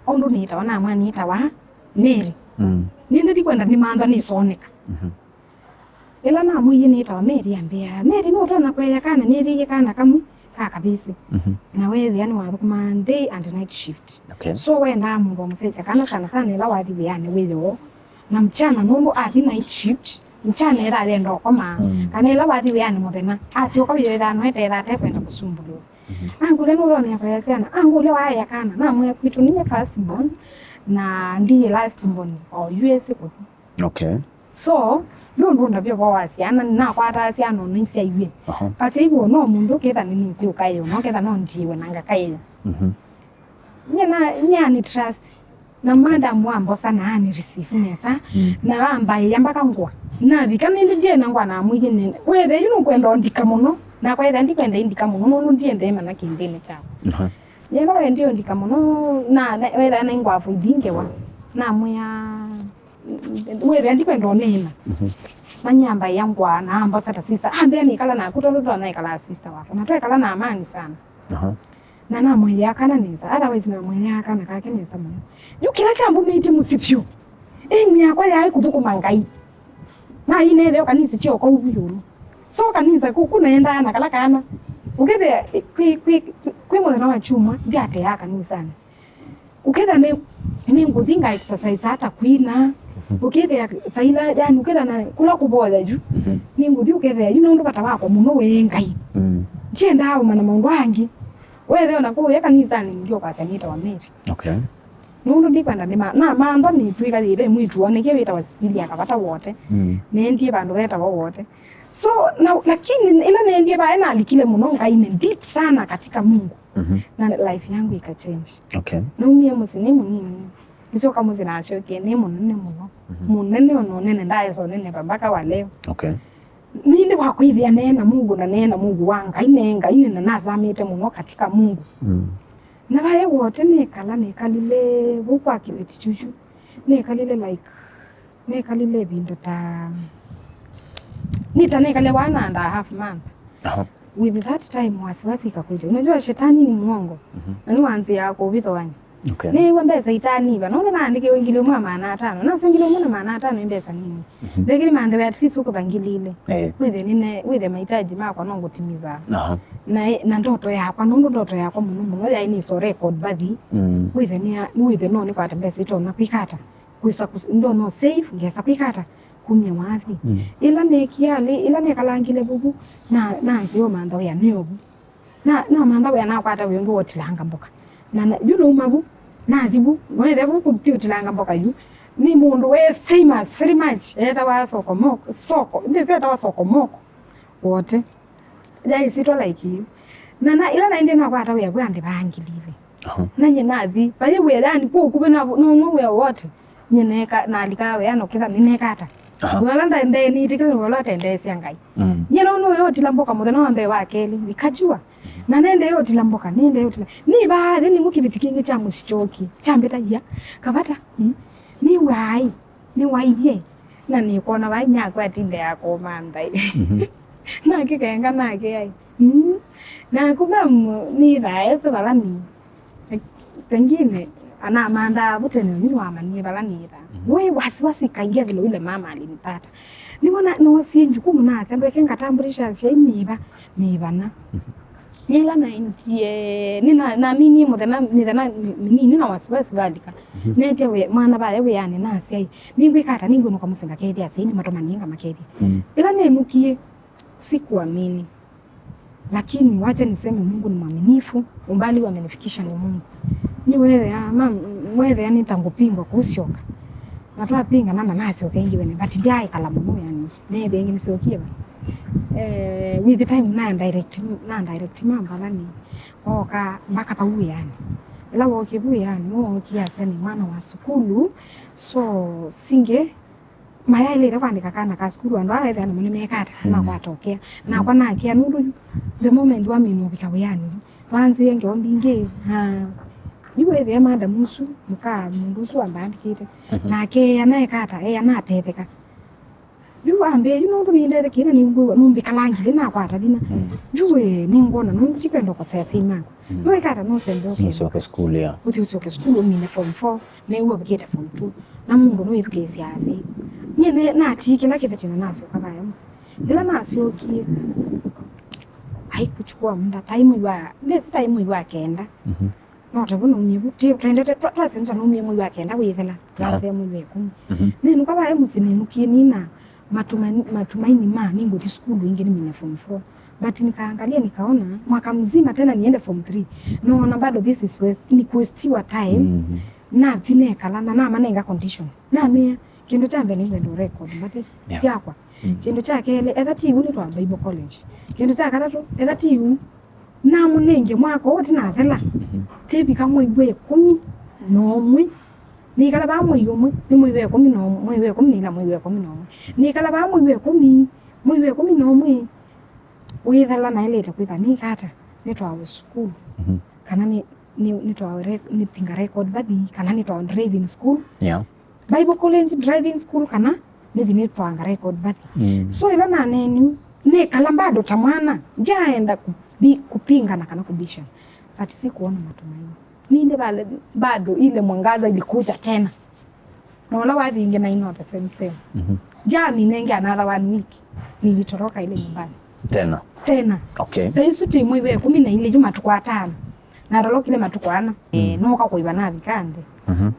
Ũndũ nĩtawa, namwĩa nĩtawa Mary. Mm. Nĩndĩ ndikwenda nĩmanthwa nĩsoneka. Mhm. Ĩla namwĩie nĩtawa Mary ambĩa, "Mary, nũtonya kũea kana nĩthĩie kana kamwe ka kavĩsĩ." Mhm. Na weethĩa nĩwathũkũmaa day and night shift. Okay. So wendaa mũndũ wa mũsyaĩĩsya kana sana sana ĩla wathi wĩanĩ wĩthĩwe. Na mchana nũndũ athi night shift, mchana ĩla ayenda ũkoma. Mm. Kana ĩla wathi wĩanĩ mũthenya, asyoka wĩo ĩthano eteetha atekwenda kũsumbũlĩwa. Mhm. Angũlya nũtonya kũea syana, angũlya waea kana, namwĩa kwitũ ninyie first born, na ndiye last born, o U S kũthi. Okay. So, nũndũ ndavya ũvoo wa syana, nĩnakwataa syana ona isyaĩw'e. Aha. Asyai woo no mũndũ ũketha nĩnĩsĩ ũkaĩwa, no ketha no ndiĩwe na ngakaĩa. Mhm. Nyie na, nyie ani trust. Na madam wa mbosa na ani receive nesa. Mm. Na ambaĩa mpaka ngwa. Navika nĩndĩ ndiena ngwa namwĩie nĩ, wethe yu nũkwenda ũndika mũno. Na kwetha ndikwenda indika mũno, nũndũ ndiendee mana kĩndĩnĩ kyakwa. Aha. Nyie no wendi ũndika mũno, na, na, wetha na ingwa avoid ngewa. Namwĩa, wethĩa ndikwenda ũneena. Mhm. Na nyamba ya ngwa, na ambosa ta sister. Ambĩa nĩkala naku tondũ twanaikalaa sister wakwa. Na twekala na amani sana. Aha. Na namwĩaa kana nesa, otherwise namwĩaa kana kake nesa mũno. Yu kĩla kyambumĩtye mũsyĩ vyũ, aim yakwa yaĩ kũthũkũma Ngai. Na inetheo kanisa kyoko ũvu yũlũ. So kanisa ku, ku naendaa na kala kana. Ũkethĩa kwĩ, kwĩ, kwĩ mũthenya wa kyumwa, ndyateaa kanisanĩ. Ũkethĩa nĩ, nĩ ngũthi nga exercise ata kwina. Ũkethĩa saila, yani ũkethĩa na kũla kũvoya yu. Mhm. Nĩ ngũthi ũkethĩa yu nũndũ vata wakwa mũno wĩ Ngai. Mm. Ndyendaa ũmana maũndũ angĩ. Wethĩa ona kũu ya kanisanĩ ndio kwasya nĩtawa Mary. Okay. Nũndũ ndikwenda ndĩma-, namantha nĩtw'ĩka yĩve mwĩtu woneke wĩtawa Cecilia Kavata Wote. Mm. Nendie vandũ vetawa Wote. So, na, lakini ĩla nendie vae nalikile mũno Ngainĩ, deep sana katika Mungu. Mhm. Na life yangu ikachange. Okay. Naumie mũsyĩ nĩ mũnini. Nĩsyoka mũsyĩ nasyokie nĩ mũnene mũno. Mhm. Mũnene ona ũnene ndaesa ũnene mpaka wa leo. Okay. Nĩndĩ wa kwĩthĩa neena Mungu na neena Mungu wa Ngai, ne Ngai nĩ na nasamĩte mũno katika Mungu. Mm. Na vae Wote nĩkala, nĩkalile vau kwa kĩveti kyukyu. Nĩkalile like, nĩkalile ĩvinda ta, nĩ ta nĩkalile one and a half month. Aha. With that time, wasiwasi ikakuja. Unajua shetani ni mwongo. Mhm. Na nĩwanzĩaa kũvithũany'a. Okay. Nĩw'a mbesa itaniva. Nũndũ naandĩkĩwe ngili ũmwe na maana atano. Nasa ngili ũmwe na maana atano nĩ mbesa nini. Mhm. Lakini manthe at least ũkũva ngili ilĩ. Eh. Wĩthe nine, wĩthe mahitaji makwa no ngũtimiza. Aha. Na, na ndoto yakwa, nũndũ ndoto yakwa mũno mũno yaĩ nĩso record bathi. Mm. Wĩthe nĩa, wĩthe no nĩkwate mbesa itona kwĩka ata. Kwĩsa kũs-, ndo no save, ngesa kwĩka ata. Kumya wathi. Mm. Ĩla nekia lĩ, ĩla nekalangile vuvu, na, nanzĩa ũmantha wĩa nĩ ovu. Na, namantha wĩa nakwata wĩa ũngĩ wa ũtilanga mboka. Na, na, yu nauma vu, nathi vu, noethe vu kũti ũtilanga mboka yu. Nĩ mũndũ we famous very much, etawa Sokomoko, Soko, ndĩsĩ etawa Sokomoko. Wote. Yaisitwa like yu. Na, na, ĩla naendie nakwata wĩa vu andĩ vangilile. Aha. Na nye nathi, vai wĩa yani kũu kũvĩ na nũnũ wĩa wote. Nye neka, nalika wĩa no kĩtha nĩneka ata. Aha. Wala ndaendee nĩtĩkĩle wala atendeesya Ngai. Mm. Nye no nũyo ũtila mboka mũthenya wa mbee wa kelĩ, nikajua. Mhm. Na nendee ũtila mboka, nendee ũtila. Nĩ vaathi nĩ mũkiviti kĩngĩ kya mũsichoki, kya mbeta ia, kavata, i, nĩ wai, nĩ waie. Na nĩkwona vai nyakwa atinde akoma nthai. Mhm. Nakikenga nake ai. Mm. Na kuma mu-, nithaa ese vala ni. Pengine, anamanthaa vu tene, yu nĩwamanyie vala nĩthaa. Mhm. We wasiwasi kaingia vile ule mama alinipata. Nĩwona, noosie jukumu nasya, ndweke ngatambulisha asyai nĩva, nĩvana. Mhm. Yĩla naendie, nĩna-, naminie mũthenya, mĩthenya mi-, mĩnini na wasiwasi valika. Mhm. Netie we, mwana vae wĩanĩ nasya, "Nĩngwĩka ata, nĩngwĩnũka mũsyĩ ngakethya asyai nĩmatũmanie ngamakethya." Mm. Ĩla nenũkie, sikuamini. Lakini wacha niseme Mungu ni mwaminifu, umbali wamenifikisha ni Mungu. Nĩweethĩa, ma, mweethĩa nĩ ta ngũpingwa kũsyoka. Na twapingana na nasyoka ĩngĩ vene, but ndyaĩkala mũno yani ũsu. Neethĩa ĩngĩ nĩsyokie va. Eh, with the time na direct, na direct mambala ni oka mpaka vau yani. Ĩla wokie vau yani, nĩwookie asya nĩ mwana wa sukulu, so singe mayaĩlĩte kwandĩka kana ka sukulu, andũ ala ethĩa namo nĩmekata, mm, makwata ũkĩa. Nakwa nakĩa nũndũ yu, the moment wamina ũvika wĩanĩ yu, twanzĩe ngeo mbingĩ, na yu ethĩa madam ũsu, mũka mũndũ ũsu wambandĩkĩte, mhm, nake anaekata, e anatetheka. Yu ambĩa, yu nũndũ nĩndethekĩe na nĩngwĩw'a nũmbĩkalangile nakwata vinya. Mm. Yu we, nĩngwona nũndũ tikwenda kũsea syai makwa. Mm. Nĩwekata nũsembe ũkenda. Nĩsyoke sukulu, ya. Ũthi ũsyoke sukulu, ũmine form four. Nĩw'o ũvikĩte form two, na mũndũ nũĩthukĩĩsya asyai. Nyie nĩ-, natii kĩla kĩveti na nasyoka vaya mũsyĩ. Yĩla nasyokie, haikuchukua muda, tai mwei wa, ndĩsĩ tai mwei wa kenda. Mhm. No tavũ naumie vu, ti, twendete, twa-, twasĩnĩte naumie mwei wa kenda wĩthela, aha, twaasya mwei wa ĩkũmi. Mhm. Nĩnũka vaya mũsyĩ nĩnũkie nina matumaini, matumaini ma nĩngũthi sukulu ĩngĩ nĩmine form four. But nikaangalia nikaona mwaka mzima tena niende form three. Naona bado this is waste, ni kuwestiwa time. Mhm. Nathi nekala na namanenga condition. Namea, kĩndũ kya mbee nĩngwenda record mbathi, yeah, syakwa. Mm. Kĩndũ kya kelĩ, etha ti yu nĩtwa Bible College. Kĩndũ kya katatũ, etha ti yu namũnenge mwaka ũũ tinathela. Mhm. Tĩvika mwei wa ĩkũmi na ũmwe. Nĩkala vaa mwei ũmwe, nĩ mwei wa ĩkũmi na ũmwe, mwei wa ĩkũmi na ĩla, mwei wa ĩkũmi na ũmwe. Nĩkala vaa mwei wa ĩkũmi, mwei wa ĩkũmi na ũmwe. Wĩthela naĩlĩte kwĩtha nĩkata, nĩtwawe sukulu. Mhm. Kana nĩ, nĩ, nĩtwawe re-, nĩthinga record mbathi, kana nĩtwawe driving school. Yeah. Bible College driving school, kana Nĩthi nĩtwanga record bathi. Mm. So ĩla naneeni, nekala bado ta mwana, ndyaenda kubi-, kupingana kana kubisha. But sikuona matumaini. Nĩndĩ vale, bado ile mwangaza ilikuja tena. Na ũla wathi ĩngĩ naĩ no the same same. Mhm. Jamii nenge another one week, nilitoroka ile nyumbani. Tena? Tena. Okay. Saa isu ti mwei wa ĩkũmi na ilĩ yu matukũ atano. Natorokile matukũ ana. Mm. Eh, nooka kũiva navika nthĩ. Mhm.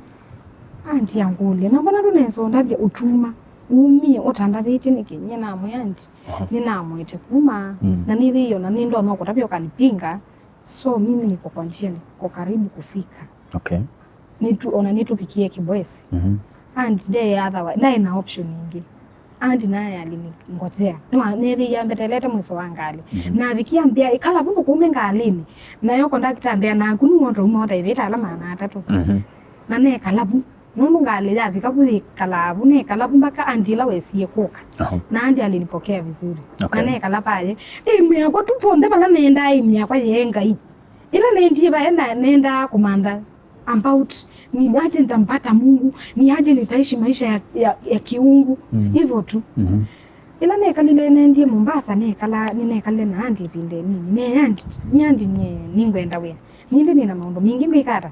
Anti angũlya, "Na mbona ndũnesa ũndavya ũtuma? Umie ũtandavĩtye nĩkĩ?" Nyie namwĩa, "Anti, aha, nĩnamwete kuma, mm, na nĩthĩie ona nĩndonya kũtavya ũkanipinga." So mimi niko kwa njia, niko karibu kufika. Okay. Nitu, ona nitupikie Kibwezi. Mhm. And ndee otherwise, ndaĩ na option ĩngĩ. And naye aliningojea. Nĩwa-, nĩthĩie ambetelete mwiso wa ngalĩ. Mhm. Navikia ambĩa, "Ĩkala vu ndũkume ngalĩnĩ." Nayo kondakta ambĩa, "Naku nĩwona twauma ũtaĩvĩte ala maana atatũ." Mhm. Na nekala vu. Nũndũ ngalĩ yavika vu yĩkalaa vu, nekala vu mpaka andi ĩla wesie kũka. Aha. Na andi alinipokea vizuri. Okay. Na nekala vaye. Aim yakwa tu ponthe vala nendaa aim yakwa yee Ngai. Ĩla nendie vaye na nendaa kũmantha about ni aje nitampata Mungu, ni aje nitaishi maisha ya, ya, ya kiungu. Mm. Hivyo tu. Mhm. Ĩla nekalile nendie Mombasa, nekala, nĩnekalile na andi ĩvinda ĩnini. Ne andi, ni andi nie nĩngwenda wĩa. Nĩndĩ nĩna maũndũ mingĩ ngwĩka ata.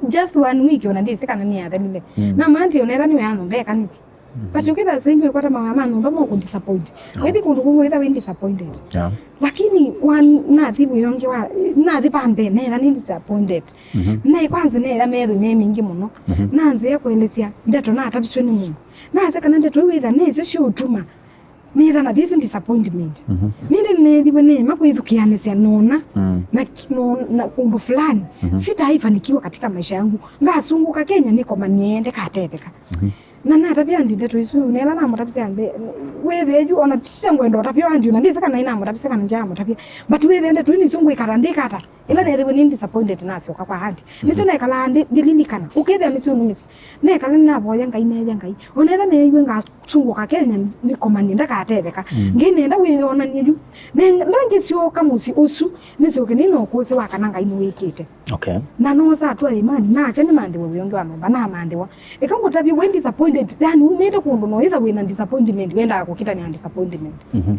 Just one week ona ndĩsĩ kana nĩyathelile. Mm. Na manti onetha nĩwe anyũmba ekanĩtye. Mhm. But ũkĩtha sĩngĩ kwata mawĩa ma nyũmba mokũ disappoint. Oh. Wĩthi kũndũ kũngĩ wĩtha wĩ disappointed. Yeah. Lakini wa nathi wĩonge wa, nathi pambe, netha nĩ disappointed. Mhm. Na kwanza netha methu me mingĩ mũno. Mhm. Nanzĩa kũelesya ndeto nataviswe nĩ mũndũ. Nasya kana ndeto iu wĩtha nĩsyo siũtuma. Nĩtha na this disappointment. Mhm. Nĩndĩ nĩneethiwe neema kwĩthukĩanĩsya nona, mm, na ki-, no-, na ũndũ fulani, mhm, sitaifanikiwa katika maisha yangu. Ngasungũka Kenya nĩkomanie ndekatetheka. Mhm. Na natavya andi ndeto isu, nela namũtavisya andi, wĩthĩe yu, ona tita ngwenda ũtavya andi, ona ndĩsĩ kana namũtavisya kana ndyamũtavya. But wĩthĩe ndeto isu ngwĩkata, ndĩkata. Ĩla neethĩwe nĩ disappointed nasyoka kwa andi. Nĩsyo nekalaa ndi-, ndililikana. Ũkethĩa nĩsyo numisye. Nekala nĩnavoya Ngai, neya Ngai. Ona ĩla neeiwe ngasungũka Kenya nĩkomanie ndakatetheka. Mm. Ngai nenda wĩyonanie yu. Ne-, ndangĩsyoka mũsyĩ ũsu, nĩsyoke nĩna ũkũsĩ wa kana Ngai nĩwĩkĩte. Okay. Na noosa atũa imani, nasya nĩmanthĩwe wĩonge wa nyũmba, namanthĩwa. Eka ngũtavye wĩ disappointed, yani umĩte kũndũ no ĩtha wĩna disappointment, wendaa kũkitania na disappointment. Mhm.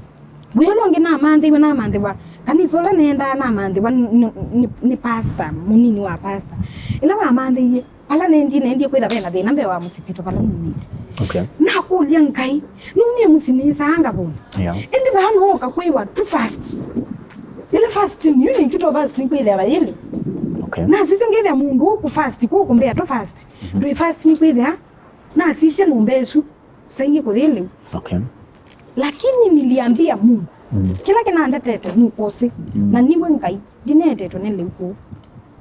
Wĩa ũla ũngĩ namanthĩiwe, namanthĩwa kanisa ũla nĩendaa, namanthĩwa nĩ, nĩ, nĩ, nĩ pastor, mũnini wa pastor. Ĩla wamanthĩie, vala nendie, nendie kwĩtha vena thĩna mbee wa mũsyĩ kwitũ vala numĩte. Okay. Nakũlya Ngai, numie mũsyĩ nĩsaa ngavũna. Yeah. Ĩndĩ vaa nooka kwĩwa too fast. Ĩla fast nĩyo nĩkĩtwa fast nĩkwĩthĩa vayĩlĩ. Okay. Nasisya ngethĩa mũndũ ũkũ fast, kũkũmbĩa too fast. Mhm. Ndwĩ fast nĩkwĩthĩa. Nasisya nyũmba ĩsu. Sainyie kũthi lĩu. Okay. Lakini niliambia Mungu, mm, kĩla kĩnandetete nũkũsĩ, mm, na niwe Ngai, ndineetetwe nĩ lĩu kũu.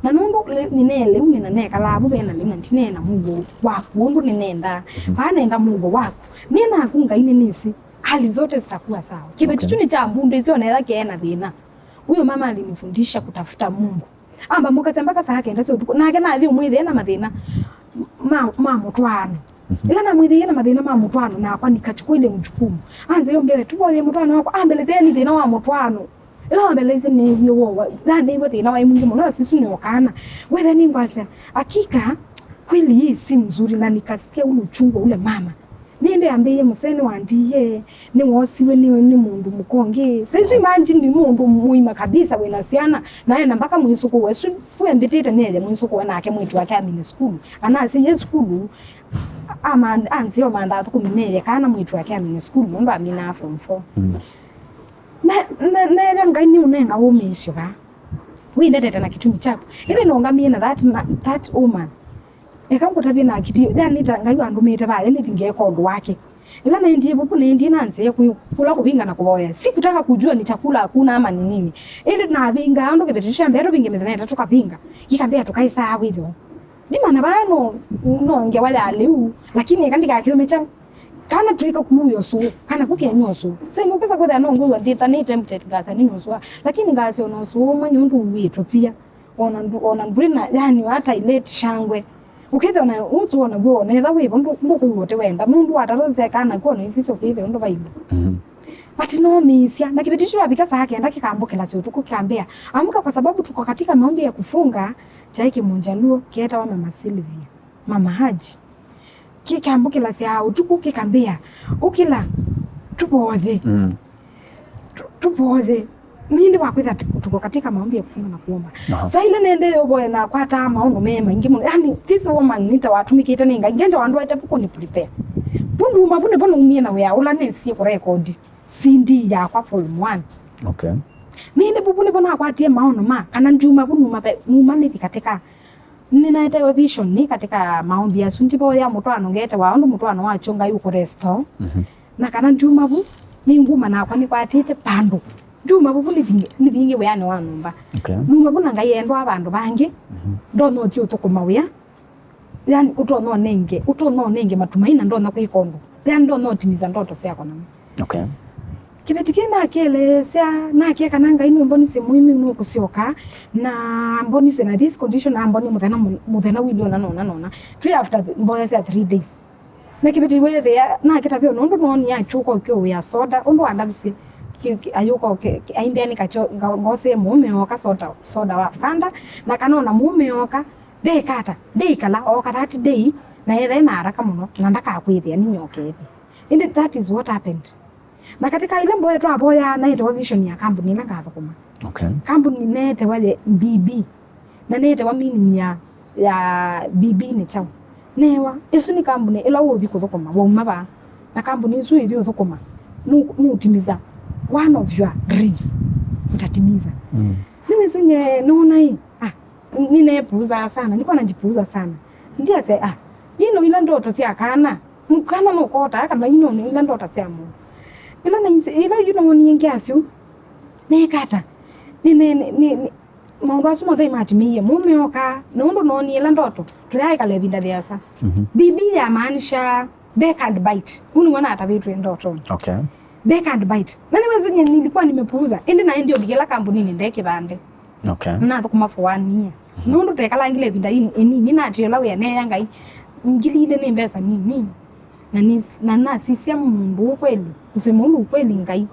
Na nũndũ lĩ-, nĩnee lĩu nĩna nekalaa vu vena lĩu na ndineena mũuo waku ũndũ nĩnendaa. Mhm. Vaa nenda mũuo waku. Nĩ naku Ngai nĩnĩsĩ, hali zote zitakuwa sawa. Kĩveti, okay, kyu nĩ kya mbundu ĩsyo nethwa kĩena thĩna. Huyo mama alinifundisha kutafuta Mungu. Amba mũkasya mpaka saa kenda sya ũtukũ. Nake nathi ũmwĩthĩe na mathĩna ma, ma mũtwaano. Mhm. Ĩla namwĩthĩie na mathĩna ma mũtwaano, nakwa nikachukua ile jukumu. Anze yo mbele, "Tũvoye mũtwaano wakwa." Ambelesya nĩ thĩna wa mũtwaano. Ĩla wambelesya neewie wowa, na neewie thĩna waĩ mwingĩ mũno, asisu nĩ okana. Wethe nĩngwasya, "Hakika, kweli hii si mzuri," na nikasikia ule uchungu wa ule mama. Nĩndĩ ambĩie mũsee nĩwandiie, nĩwoosiwe nĩ, nĩ mũndũ mũka ũngĩ. Saisu imagine nĩ mũndũ mũima kabisa wĩna syana, na ena mpaka mwĩsũkũũ. Esu wembĩtĩte nĩeye mwĩsũkũũ nake mwĩĩtu wake amine sukulu. Anasĩie sukulu, ama-, anzĩa ũmantha athũkũmi meye kana mwĩĩtu wake amine sukulu, nũndũ aminaa form four. Mm. Na, na, neethĩa Ngai nĩũnenga ũmĩĩsyo vaa. Wĩndetete na kĩtumi kyaku. Ĩndĩ nũngamie na that ma-, that woman. Eka ngũtavye na kiti, yani ta Ngai wandũmĩte vaya, nĩthi ngeeka ũndũ wake. Ĩla naendie vuku, naendie na nzĩa kwĩ kũla kũvinga na kũvoya. Sikutaka kujua ni chakula hakuna ama ni nini. Ĩndĩ navingaa ũndũ kĩveti kya mbee tũvinge mĩthenya ĩtatũ kavinga. Ikambĩa tũkaĩsaa wĩthĩwa. Ndimanya vaa no, no ngewa ya lĩu, lakini eka ndikakyume kyaũ. Kana twĩka kuuya ũsũũ, kana kũkenya ũsũũ. Sengũkĩsa kwĩthĩa no ngwĩw'a ndĩthanĩte tempted ngasya nĩ ũsũa, lakini ngasya ona ũsũũ ũmwe nĩ ũndũ uĩtwe pia. Ona ndu-, ona ndwĩna, yani, hata ileti shangwe. Ũkĩthĩa ona ũsũũ ona gwĩ ona etha wĩvo ndũ-, ndũkũiw'a ũte wenda. Nũndũ watarosea kana kwona isi syo kĩthĩa ũndũ vaili. Mhm. But no mĩisya, na kĩveti kyu wavika saa kenda kĩkambũkĩla syo ũtukũ kĩkambĩa, "Amka kwa sababu tuko katika maombi ya kufunga." Kyaĩ Kĩmũnjaluo kĩetawa Mama Sylvia. Mama Haji. kĩkambũkĩlasya ũtukũ, kĩkambĩa, "Ũkĩla, tũvoye." Mm. Tu- tũvoye. Nĩndĩ wakwĩtha tu- tuko katika maombi ya kufunga na kuomba. Aha. Saa ila nende yovoya na kwataa maono me maingĩ mũno. Yani, this woman nĩta watũmĩkĩte nĩ Ngai, ngenda wandwaĩte vu kũni prepare. Vu nduma vu nĩvo naumie na wĩa ũla nesie kũrekodi C D yakwa volume one. Okay. Nĩndĩ vu vu nĩvo nakwatie maono ma, kana nduma vu numa ve, numa nĩthi katika. Nĩnaetewe vision nĩ katika maombi asu. Ndivoya mũtwaano ngetewa ũndũ mũtwaano wa kyo Ngai ũkũ restore. Mhm. Na kana ndiuma vu, nĩnguma nakwa nĩkwatĩte vandũ. Ndiuma vu, vu nĩthingi, nĩthingi wĩanĩ wa nyũmba. Okay. Numa vu na Ngai endwa vandũ vangĩ, mhm, ndonya ũthi ũthũkũma wĩa. Yani, ũtonya ũnenge, ũtonya ũnenge matumaini na ndonya kwĩka ũndũ. Yani, ndonya ũtimiza ndoto syakwa namo. Okay. Kĩveti kĩĩ nakĩeleesya, nakĩe kana Ngai nũmbonisye mũĩmi nũkũsyoka, na ambonisye na this condition, ambonie mũthenya mũ- mũthenya wili ona nona nona. Twĩ after th- mboya sya three days. Na kĩveti weethĩa, nakĩtavya ũndũ noni akyũka ũkĩũĩa soda, ũndũ wandavisye, ki- ki- ayũka ũke- ki- aimbĩa nĩ kakyo, nga- ngose mũũme oka soda, soda wa Fanta, na kana ona mũũme oka, ndekata, ndeikala, oka that day, na ethe na haraka mũno, na ndakakwĩthĩa nĩ nyokeethĩ. Ĩndĩ that is what happened. Na katika ila mboya twavoyaa, naetewa vision ya kambuni ila ngathũkũma. Okay. Kambuni neetewa ye B B. Na neetewa meaning ya, ya B B nĩ kyaũ. Neewa, ĩsu nĩ kambuni ĩla ũũthi kũthũkũma, wauma vaa. Na kambuni ĩsu ĩthi ũthũkũma, nũ- nũtimiza one of your dreams. Utatimiza. Mm. Nĩwĩsĩ nye, nũna ĩ, ah, nĩneepuuzaa sana, nilikuwa najipuuza sana. Ndiasya, ah, ino ila ndoto sya kana, kana nũkota, kana ino ila ndoto sya mũndũ. Ila naisi- ila yu noonie ngeasya ũu, neekata. Nĩ- nĩ- nĩ- nĩ- nĩ- maũndũ asu mothe matimĩie. Mũũme oka, na ũndũ noonie ila ndoto, tũyaĩkala ĩvinda yĩasa. Mhm. B B yamaanisha bake and bite. Ũu nĩw'o natavĩtwe ndotonĩ. Okay. Bake and bite. Na nĩwĩsĩ nye nilikuwa nimepuuza. Ĩndĩ naendie ũthi kĩla kambuninĩ nde kĩvande. Okay. Na nathũkũma for one year. Mhm. Nũndũ tekalangile ĩvinda ĩ- ĩnini, natie ũla wĩa neya Ngai, ngili ilĩ nĩ mbesa nini. Na nis- na nasisya mũndũ ũkweli, kusema ule ukweli Ngai.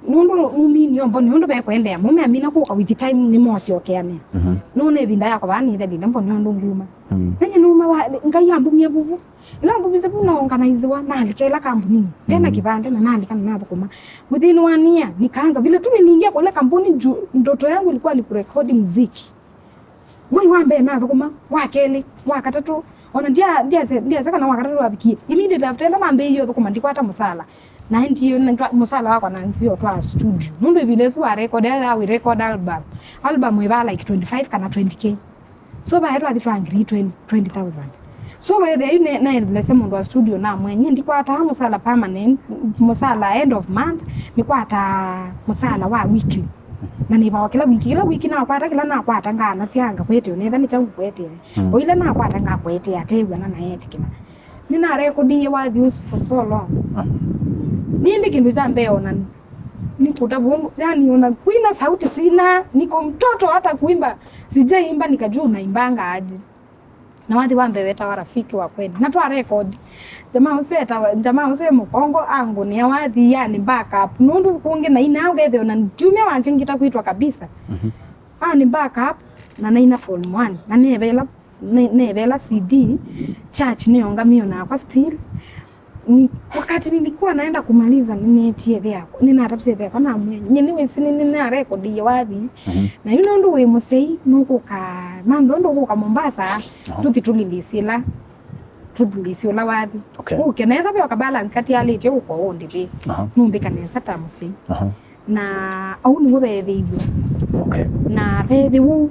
Nũndũ nũminie mboni ũndũ vekũendeea, mũme amina kũka with time nĩmosyokeanĩa. Mhm. Nũna ĩvinda yakwa vaa nĩthelile mboni ũndũ nguma. Mm. Nenye nũma wa Ngai ambumie vuvu. Ĩla ambumie vu naorganiziwa, nalika ĩla kambuninĩ. Ndena, mhm, kĩvande na nalika na nathũkũma. Within one year, nikaanza. Vile tu niliingia kwa ile kampuni juu, ndoto yangu ilikuwa ni kurekodi muziki. Mwei wa mbee nathũkũma, wa kelĩ, wa katatũ, ona ndia- ndiase- ndiase kana wa katatũ wavikie. Immediately after ĩla nambĩĩie ũthũkũma, ndikwata mũsala. Na ĩndĩ nĩtwa- mũsala wakwa na nzio twa studio. Nũndũ ĩvinda ĩsu wa record, ya, ya we record album. Album ĩvaa like twenty-five kana twenty K. So vae twathi twa ngili twenty, twenty thousand. So wethĩa yu ne- naelesya mũndũ wa studio namwĩa, nyie ndikwataa mũsala permanent, mũsala end of month, nĩkwataa mũsala wa weekly. Na nĩvawa kĩla wiki, kĩla wiki nakwata kĩla nakwata ngaanasya ngakwetea, netha nĩ kyaũ ngũkwetea. Mm. O ila nakwata ngakwetea, atew'ana na etĩkĩla. Nĩnarekodiie wathi ũsu for so long. Ah. Nĩndĩ kĩndũ kya mbee ona nĩ kũtavwa ũndũ, yani ona kwina sauti sina, niko mtoto hata kuimba, sijaimba nikajua unaimbanga aje. Na wathi wa mbee wetawa Rafiki wa Kweli. Na twa record. Jamaa ũsu etawa, jamaa ũsu e mũkongo, angũnĩa wathi, yani backup. Nũndũ kũngĩ naina ũkethĩa ona ndiumya wanzya ngita kwitwa kabisa. Mhm. Ah, nĩ backup, na naina volume one. Na nĩevela, nĩ- nĩevela C D, church nĩongamio nakwa still. Ni- wakati nilikuwa naenda kumaliza, ninetie the yako, ninatapisya the yako, namwĩa, "Nye nĩwĩsĩ nĩ- nĩnarekodiie wathi." Mhm. Na yu nũndũ wĩ mũsei, nũkũka, mantho ndũkũka Mombasa, aha, tũthi tũlilisye ĩla, tũlilisye ũla wathi. Okay. Ũke, na ethwa ve o ka balance katialĩtye ũko ũndĩvĩ. Aha. Nũmbĩka nesa ta mũsei. Aha. Na au nĩw'o veethĩiw'e. Okay. Na veethĩwa ũu,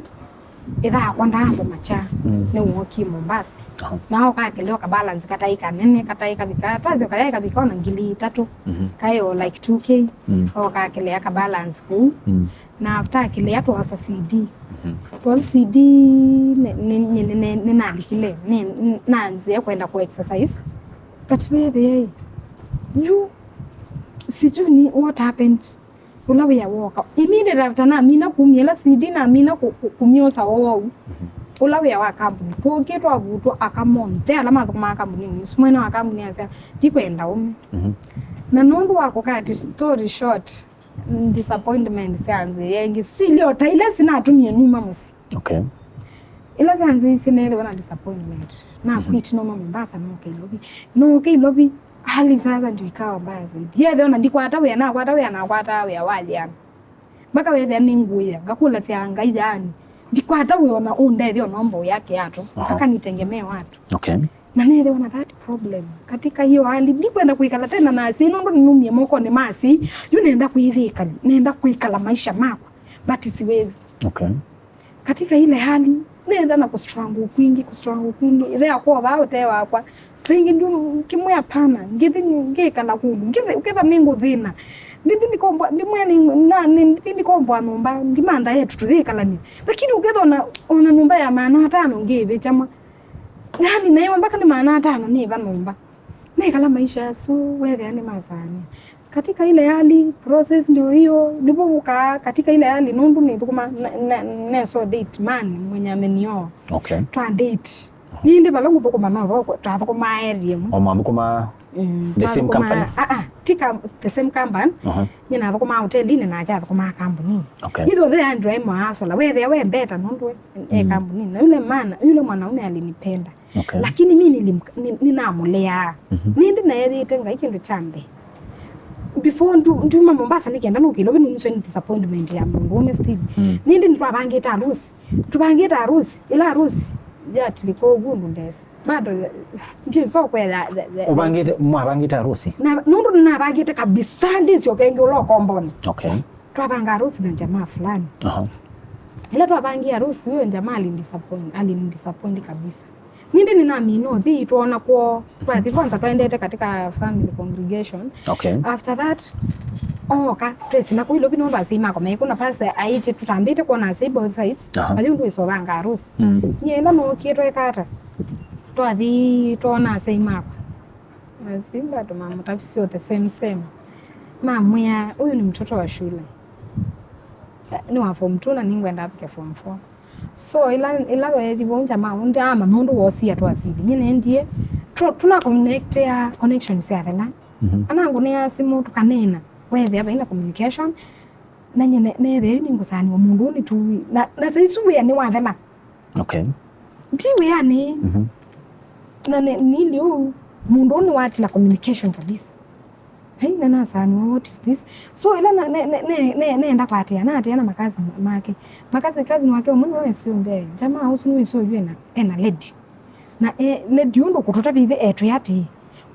ĩtha yakwa ndaamba makya, mm, nĩwookie Mombasa. Aha. Na oka akelea o ka balance kataĩ kanene, kataĩ kavika, twasyoka yaĩ kavika ona ngili itatũ. Mhm. Kaĩ o like two K. Mm. Oka akelea ka balance kũu. Mm. Na after akelea twosa C D. Mhm. Twosa C D nĩ- nĩ- nĩ- nĩ- nĩ- nĩnalikile, nĩ- nĩ- nanzie kwenda ku exercise. But weethĩe, yu, sijui ni what happened. Ũla wĩa wooka. Immediate after namina kumya ĩla C D, namina kũ- kũ- kũmyosa woo. Mhm. Ũla wĩa wa kambuni. Twokie twavutwa aka monthe ala mathũkũmaa kambuninĩ ĩsu. Mwene wa kambuni asya, "Ndikwenda ũme." Mhm. Na nũndũ wa kũcut story short, disappointment syanzĩĩa ĩngĩ. Silyo ta ila sinatumie numa mũsyĩ. Okay. Ĩla syanzĩisye neethĩwa na disappointment. Na quit, noma Mombasa, noke Ilovi. Noke Ilovi, hali sasa ndio ikawa mbaya zaidi. Yethĩwa na ndikwata wĩa, nakwata wĩa, nakwata wĩa wa liana. Mpaka wethĩa nĩngũĩa, ngakũlasya Ngai, yaani, ndikwata wĩa ona ũndethya ona ũmba ũya kĩatũ, mpaka nitengemee watu. Okay. Na nĩthĩwa na that problem. Katika hiyo hali, ndikwenda kwĩkala tena na asyai, nũndũ nĩnumie mokonĩ ma asyai, yu nenda kwĩthĩkali, nenda kwĩkala maisha makwa, but siwezi. Okay. Katika ile hali, nenda na kustruggle kwingi, kustruggle kwingi. Ĩthe akwa vaa ũtee wakwa. Saingi ndu kimwe hapana. Ngithi ngikala kundu. Ngithi, ngithi nĩngũthĩna. Ngithi nikombwa, ndimwe ni, na, ni, ngithi nikombwa nyũmba, ndimantha yetu tũyĩkalania. Lakini ũkethwa na, ona nyũmba ya maana atano ngĩvĩkya mwa. Yani, nayo mpaka nĩ maana atano nĩva nyũmba. Nĩkala maisha asu, wethĩa nĩ masani. Katika ile hali, process ndio hiyo, nĩvo ũkaa katika ile hali, nũndũ nĩthũkũma, ne, ne, neso date man, mwenye amenioa. Okay. Twa date. Nĩndĩ vala ngũthũkũma no vo, twathũkũmaa area ĩmwe. O mwathũkũma the same company? Ah, ah, ti kam-, the same company. Aha. Nyie nathũkũmaa hotelinĩ, nake athũkũmaa kambuninĩ. Okay. Ithuothe andũ aĩ mwasola, wethĩa we mbeta nũndũ we, e kambuninĩ. Na yule mana, yule mwanaume alinipenda. Okay. Lakini mi nilim-, ni-, ninamũleaa. Nĩndĩ naethĩĩte Ngai kĩndũ kya mbee. Before ndu-, nduma Mombasa nĩkenda nũke Ilovi, nũmiswe nĩ disappointment ya mũndũũme still. Nĩndĩ nĩtwavangĩte harusi. Tũvangĩte harusi. Ĩla harusi yatilikwa ũguo ndũ ndesa. Bado, ya-, ndisokwea ya, ya, ya. Ũvangĩte, mwavangĩte harusi? Na, nũndũ nĩnavangĩte kabisa, ndĩsyoka ĩngĩ ũla ũkomboni. Okay. Twavanga harusi na jamaa fulani. Aha. Ĩla twavangie harusi, huyo jamaa alindisappoint, alindisappoint kabisa. Nĩndĩ nĩnamina ũthi, twoona kwoo. Twathi kwanza twaendete katika family congregation. Okay. After that, ooka, twesila kũu Ilovi nũndũ asyai makwa meku na pastor aĩtye tũtambĩte kwona asyai both sides. Aha. Ayu ndwĩsovanga harusi. Mm. Nyie ĩla nookie tweka ata? Twathi twoona asyai makwa. Asyai bado mamũtavisye the same same. Mamwĩa, "Huyu ni mtoto wa shule. Nĩ wa form two na nĩngwenda apike form four." So, ĩla, ĩla weethi vau jamaa ũndĩ, ama nũndũ woosie twasili. Nyie nendie, tu-, tũnaconnectea connection syathela. Mhm. Anangũnĩaa simũ, tũkaneena. Weethĩa vaina communication. Na nyie ne-, neethĩa yu nĩngũsaanĩwa mũndũ ũũ nĩ tu. Na, na saisu wĩa nĩwathela. Okay. Ti wĩanĩ. Mhm. Na ne-, nili ũu, mũndũ ũũ nĩwatila communication kabisa. Hey, na nasaanĩwa, what is this? So, ĩla na-, ne-, ne-, ne-, ne-, neenda kwatĩa, naatĩa na makasi make. Makasi, cousin wake ũmwe nĩwe wĩsĩ ũmbee, jamaa ũsu nĩwĩsĩ oyu ena, ena lady. Na e, lady ũndũ kũtũtavĩthe etwĩa atĩĩ,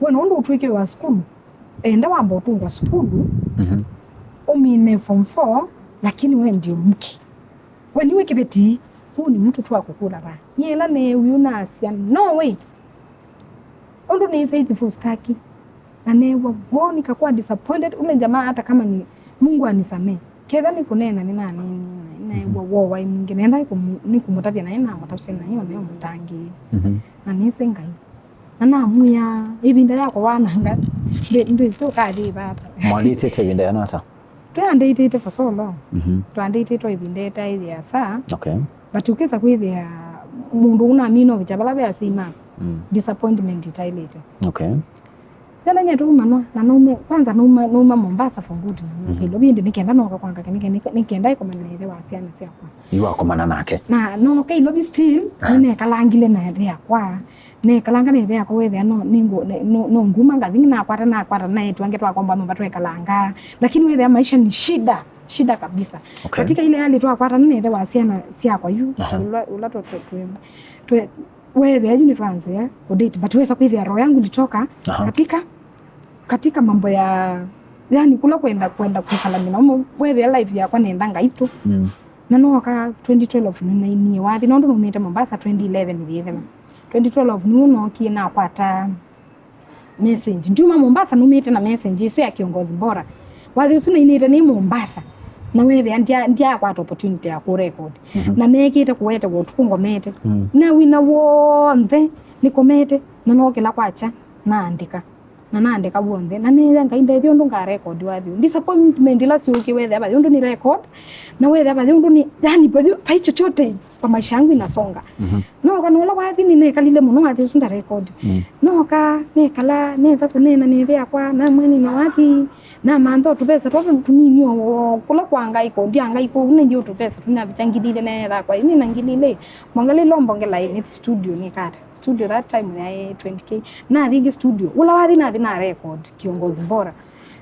we na ũndũ ũtw'ĩke wa sukulu, enda wamba ũtungwa sukulu, mhm, ũmine form four, lakini we ndio mke. We nĩwe kĩveti, huu ni mtu tu wa kukula raha. Nyie ĩla neewie ũu naasya, no way. Ũndũ nĩ faithful staki. Na neew'a woo, nikakuwa disappointed. Ule jamaa hata kama ni Mungu anisamee. Ketha nĩ kũneena nĩnaneenie naĩ. Neew'a woo waĩ mwingĩ. Nenda nĩkũmũ-, nĩkũmũtavya naĩ namũtavya naĩ ona ũmũtangĩĩe. Mhm. Na nĩsĩ Ngai. Na namwĩa, ĩvinda yakwa wananga, ndĩ-, ndwĩsĩ ũkathi vata. Mwadatĩte ĩvinda yana ata? Twadatĩte for so long. Mhm. Twadatĩte ĩvinda ĩtaĩthĩa saa. Okay. But ũkĩsa kwĩthĩa mũndũ ũnamina ũvikya vala ve asyai maku. Mm. Disappointment ĩtaĩlĩte. Okay. Nena nye tũumanwa, na naume, kwanza nauma, nauma Mombasa for good, na naume, mhm, Nairobi, ĩndĩ nĩkenda noka kwanga, nĩkenda, nĩkenda ĩkomana na ĩthe wa syana syakwa. Yu wakomana nake? Na noke Nairobi still, ah, nĩnekalangile na ĩthe yakwa. Nekalanga na ĩthe yakwa wethĩa no, nĩngũ-, ne-, no, no nguma ngathi nakwata, nakwata na etu angĩ twakomba nyũmba twekalanga. Lakini wethĩa maisha ni shida, shida kabisa. Okay. Katika ile hali twakwatana na ĩthe wa syana syakwa yu, aha, ũla, ũla tũ-, tũ-, tũ-, twe-, wethĩa yu nĩtwanzĩa kũdate, but wesa kwĩthĩa roho yangu ilitoka, aha, katika, katika mambo ya, yani kula kwenda, kwenda kwĩkalany'a na ũmwe, wethĩa life yakwa nenda ngaitũ. Mm. Na nooka twenty twelve nĩnainie wathi, nũndũ naumĩte Mombasa twenty eleven yĩthela. Twenty twelve nĩw'o nookie nakwata message. Ndiuma Mombasa, numĩte na message ĩsu ya Kiongozi Bora. Wathi ũsu nainĩte nĩ Mombasa. Na wethĩa ndya-, ndyakwata opportunity ya kũ record. Mhm. Na neekĩte kũwetewa ũtukũ ngomete. Mm. Nawina w'onthe nĩkomete, na nookĩla kwakya, naandĩka. Na naandĩka w'onthe. Na nĩya Ngai ndethya ũndũ nga record wathi ũũ. Disappointment ila syũkie wethĩa vathi ũndũ nĩ record. Na wethĩa vathi ũndũ nĩ, yani, vathi, vai chochote kwa maisha yangu inasonga. Mhm. Nooka na ũla wathi nĩnekalile mũno wathi ũsu nda record. Mm. Nooka, nekala, nesa kũneena nĩthe yakwa, na mweni na wathi, namantha o tũvesa twa tũnini o, o kũla kwa Ngai, kondi ya Ngai kũu, nĩngĩ o tũvesa tũnavĩkya ngili ilĩ neetha kwa, nĩ na ngili ilĩ. Mwangalie lombo ngela nĩ studio nĩ kata. Studio that time yaĩ twenty K. Nathi ĩngĩ studio. Ũla wathi nathi na record Kiongozi Bora.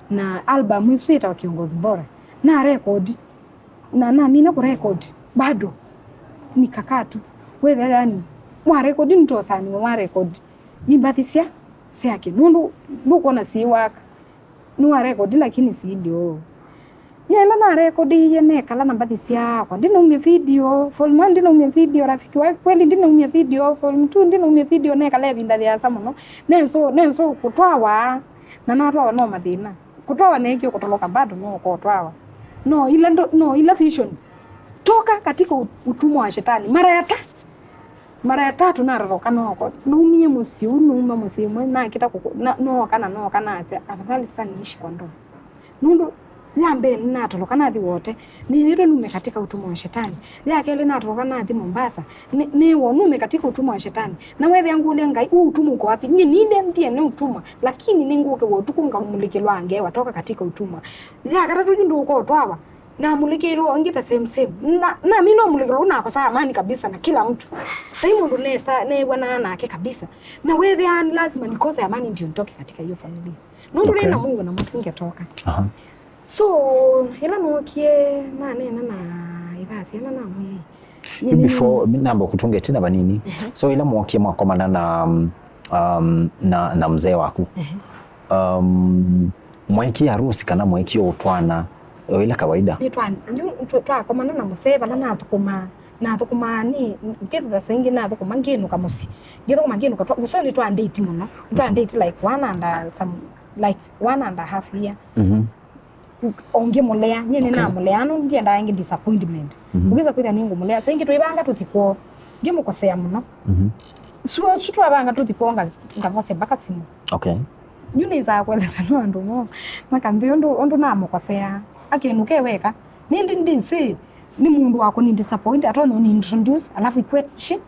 Na album ĩsu ĩtawa Kiongozi Bora. Na record. Na namina kũ record. Bado. Nikakaa tu. Wethĩa yani. Mwa record nĩ tosani mwa record. Imbathi sya. Syake. Nũndũ ndũkwona si work. Nĩwa record lakini si ndio. Nyela na record iye nekala na mbathi syakwa. Ndinaumya video. Volume one ndinaumya video. Rafiki wa kweli ndinaumya video. Volume two ndinaumya video. Nekala ĩvinda yĩasa mũno. Nenso, nenso kũtwawa. Na natwawa no mathĩna. Kũtwawa neekie kũtoloka bado no kũtwawa. No ila ndo, no ila vision. Toka katika u-, utumwa wa shetani. Mara ya ta. Mara ya tatu natoloka noko. Naumie mũsyĩ ũu, nauma mũsyĩ ũmwe, nakĩta kũkũ, na, nooka na nooka nasya, "Afadhali sasa niishi kwa ndoa." Nũndũ ya mbee nĩnatoloka nathi Wote, nĩyĩtwe nume katika utumwa wa shetani. Ya kelĩ natoloka nathi Mombasa, nĩ, nĩwo nume katika utumwa wa shetani. Na wethĩa ngũlya Ngai, "Huu utumwa uko wapi?" Nyie ninde ndiye nĩ utumwa, lakini nĩngũkĩwa ũtukũ ngamũlĩkĩlwa ngewa toka katika utumwa. Ya katatũ yu ndũkotwawa. Namũlĩkĩlwa ũngĩ the same same. Na, na mi nomũlĩkĩlwa ũnakosa amani kabisa na kila mtu. Tai mũndũ nesa, neew'anaa nake kabisa. Na wethĩa ni lazima nikose amani ndio nitoke katika hiyo familia. Nũndũ okay. Nĩna Mungu na mũsingetoka. Aha. So, ĩla nookie, naneena na ĩthaa syana namwĩai. Before, namba kũtunga ĩtina vanini. Ehe. So, ĩla mwokie mwakomana na, um, na, na mzee waku. Ehe. Um, mwekie harusi kana mwekie ũtwana, o ĩla kawaida? Nĩ twa-, nyu-, twa-, twakomana na mũsee vala nathũkũmaa. Nathũkũmaa nĩ, ngĩthĩtha saingĩ nathũkũma ngĩnũka mũsyĩ. Ngĩthũkũma ngĩnũka, twa-, so nĩ twa date mũno. Nĩ twa date like one and a, some, like one and a half year. Mhm. O ngĩmũlea, nyie nĩnamũlea, no ndiendaa ĩngĩ disappointment. Mhm. Ũkĩsa kwĩthĩa nĩngũmũlea, saingĩ twĩvanga tũthi kwoo, ngĩmũkosea mũno. Mhm. Su, su twavanga tũthi kwoo, nga-, ngavosya mpaka simũ. Okay. Yu nĩsaa kũelesya no andũ mo, makanthĩ ũndũ, ũndũ namũkosea, akĩnũka e weka. Nĩndĩ ndĩsĩ, nĩ mũndũ wa kũni disappoint, atonya ũni introduce, alafu ikwete shi.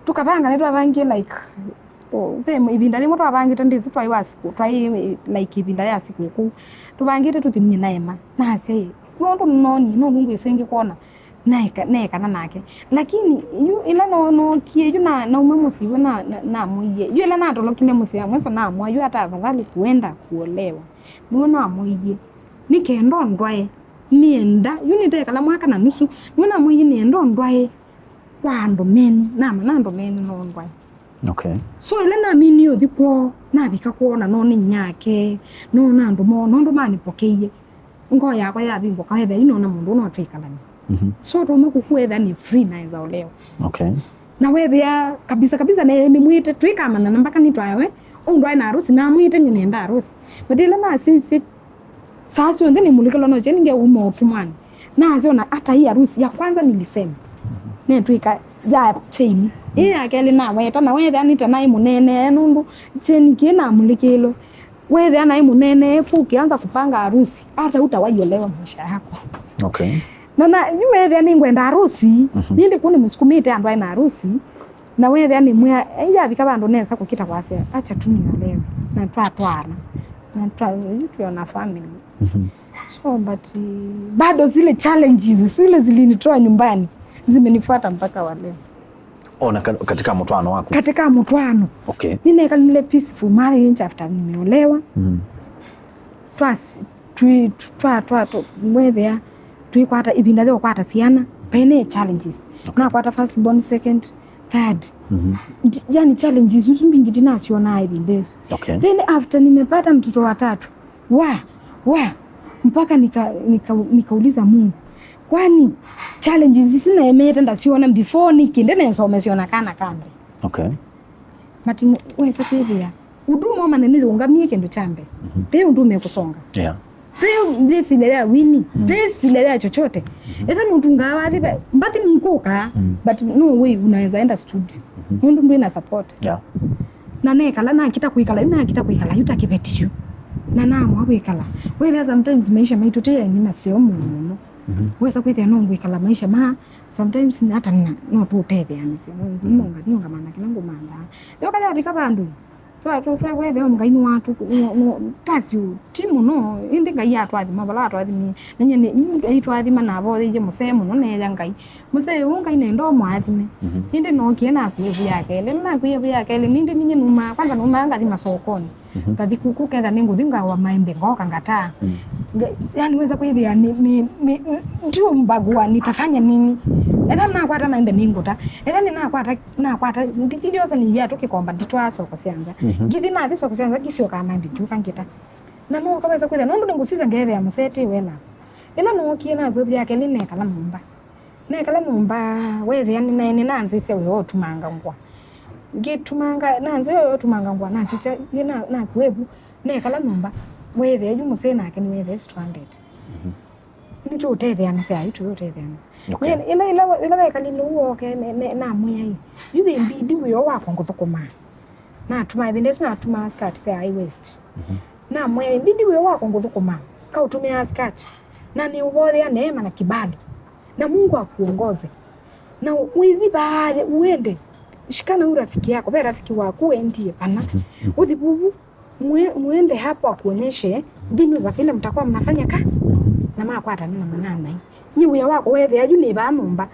Tũkavanga, nĩtwavangie, like, o, ve ĩvinda yĩmwe twavangĩte ndĩsĩ twaĩ wa sikũ, twaĩ, like, ĩvinda ya sikũkũ. Tũvangĩte tũthi nyie na Emma. Nasya, "Ĩ, nũndũ noni, no nũngwĩsĩ ngĩkwona." Naeka-, neekana nake. Lakini, yu, ĩla no-, nookie, yu na-, nauma mũsyĩ w'o na, na, namwĩie. Yu ĩla natolokile mũsyĩ amwe so namwĩa, yu ata afadhali kuenda kuolewa. Nĩwe namwĩie. Nĩ kenda ũndwae. Nĩenda. Yu nĩtekala mwaka na nusu. Nĩwe namwĩie nĩenda ũndwae. Kwa andũ menyu, namanya andũ menyu no ndwae. Okay. So, ĩla naminie ũthi kwoo, navika kwoo na nona inyake, nona andũ moo, nũndũ manipokeie. Ngoo yakwa yavingũka, ethĩa inona mũndũ no twĩkalany'e. Mhm. So, twauma kũkũ ethĩa nĩ free naweza olewa. Okay. Na wethĩa kabisa kabisa, na nĩmwĩte, twĩkamanyana mpaka nĩtwaewe, ũndwae na harusi, namwĩte nyie nenda harusi. But ĩla nasisye, saa syonthe nĩmũlĩkĩlwa no kyeni ngeuma ũtumwanĩ. Nasyona hata hii harusi ya kwanza nilisema. Netwĩka ya fail. Ĩĩ ya kelĩ naweta, na wethĩa nĩta naĩ mũneenee nũndũ kyeni kĩĩ namũlĩkĩlwe. Wethĩa naĩ mũneenee, kũkianza kupanga harusi, hata hutawahi olewa maisha yako. Okay. Na, na, yu wethĩa nĩngwenda harusi, mhm, nĩndĩ kũ nĩmũsukumĩte andũ aĩ na harusi, na wethĩa nĩmwĩa, yavika vandũ nesa kũkita kwasya, acha tu niolewe, na twatwaana, na twa, yu twĩona family. Mhm. So, but, eh, bado zile challenges, zile zilinitoa nyumbani, zimenifuata mpaka wa leo. O, na ka-, katika mũtwaano waku? Katika mũtwaano. Okay. Nĩnekalile peaceful marriage after nimeolewa. Mhm. Twasi-, twi-, twa-, twa-, twa-, mwethĩa, twikwata, ĩvinda ya kũkwata syana, pene challenges. Okay. Nakwata first born, second, third. Mhm. Ndi-, yani challenges isu mbingĩ ndinasyonaa ĩvinda ĩsu. Okay. Then after nimepata mtoto wa tatu, wa, wa, mpaka nika-, nika-, nikauliza Mungu, "Kwani challenges isu naemete ndasyona before nĩkĩ? Ndenesomesya ona kana kambe." Okay. But wesa kwĩthĩa, ũndũ ũmwe ũmanye nĩyũngamie kĩndũ kya mbee. Mhm. Ve ũndũ ũmekũsonga. Yeah. Ve, ve sila ya wini, mm, ve sila ya chochote. Mhm. Etha nũtungaa wathi, ve, mbathi nĩkũka, mm, but no way unaweza enda studio. Mhm. Nũndũ ndwĩ na support. Yeah. Na nekala, nakita kwĩkala yu, nakita kwĩkala yu ta kĩveti yu. Na naamua kwĩkala. Wĩthĩa sometimes maisha maitũ tĩ eni maseo mũno mũno. Mhm. Wesa kwĩthĩa no ngwĩkala maisha ma, sometimes hata na, no tũũtetheanĩsye. No, no ngathi ngamantha kĩla ngũmanthaa. Yoka yavika vandũ. Twa, twa, twa, wethĩa Ngai nĩwatũ, nũ, nũ, tasi ti mũno, ĩndĩ Ngai atwathima vala atwathimie. Na nyie nĩ, Ngai twathima na avoyeie mũsee mũno, neya Ngai. Mũsee ũũ Ngai nenda ũmũathime. Mhm. Ĩndĩ nookie nakw'ĩe ĩvu ya kelĩ. Ĩla nakw'ĩe ĩvu ya kelĩ, nĩndĩ ninyie numaa, kwanza numaa ngathi masokonĩ. Mhm. Ngathi kuku ketha nĩngũthi ngawa maembe, ngoka ngataa. Mm. Nga-, yani weza kwĩthĩa nĩ, nĩ, nĩ, ndio mbagua nitafanya nini. Etha nakwata maembe nĩngũta. Etha nĩnakwata, nakwata, ndithi ndiosa nĩ iatũ kĩkomba, nditwaa soko sya nza. Mhm. Ngithi nathi soko sya nza, ngisyokaa maembe ngyũka ngĩta. Na no kaweza kwĩthĩa, nũndũ nĩngũsisya ngethĩa mũsee ti wela. Ĩla nookie nakw'e ĩvu ya kelĩ, nekala nyũmba. Nekala nyũmba, wethĩa nĩnaĩ nĩnanzĩsya wĩa wa ũtumanga ngũa. Ngĩtumanga, nanzĩa wĩa wa ũtumanga ngũa, nasisya, yu na, nakw'e ĩvu, nekala nyũmba, wethĩa yu mũsee nake nĩwethĩa stranded. Mhm. Nĩtũũtetheanĩsya, yu tũũtetheanĩsya. Okay. Ĩla, ĩla, ĩla, ĩla wekalile ũu wooke, ne, ne, namwĩa ĩ, yu ĩmbidi wĩa wakwa ngũthũkũmaa. Natuma, ĩvinda ĩsu natumaa skirt sya high waist. Mhm. Namwĩa, ĩmbidi wĩa wakwa ngũthũkũmaa, kaũtũmĩaa skirt. Na nĩũvoyea neema na kibali. Na Mungu akuongoze. Na wĩthi vaa ũende, shikana na rafiki yako, ve rafiki waku wendie vana. Mhm. Ũthi vuvu, mwe-, muende hapo akuonyeshe mbinu za vile mtakuwa mnafanya ka, na makwatana na mũnyanyae. Nyi wĩa wakwa wethĩa yu nĩ vaa nyũmba.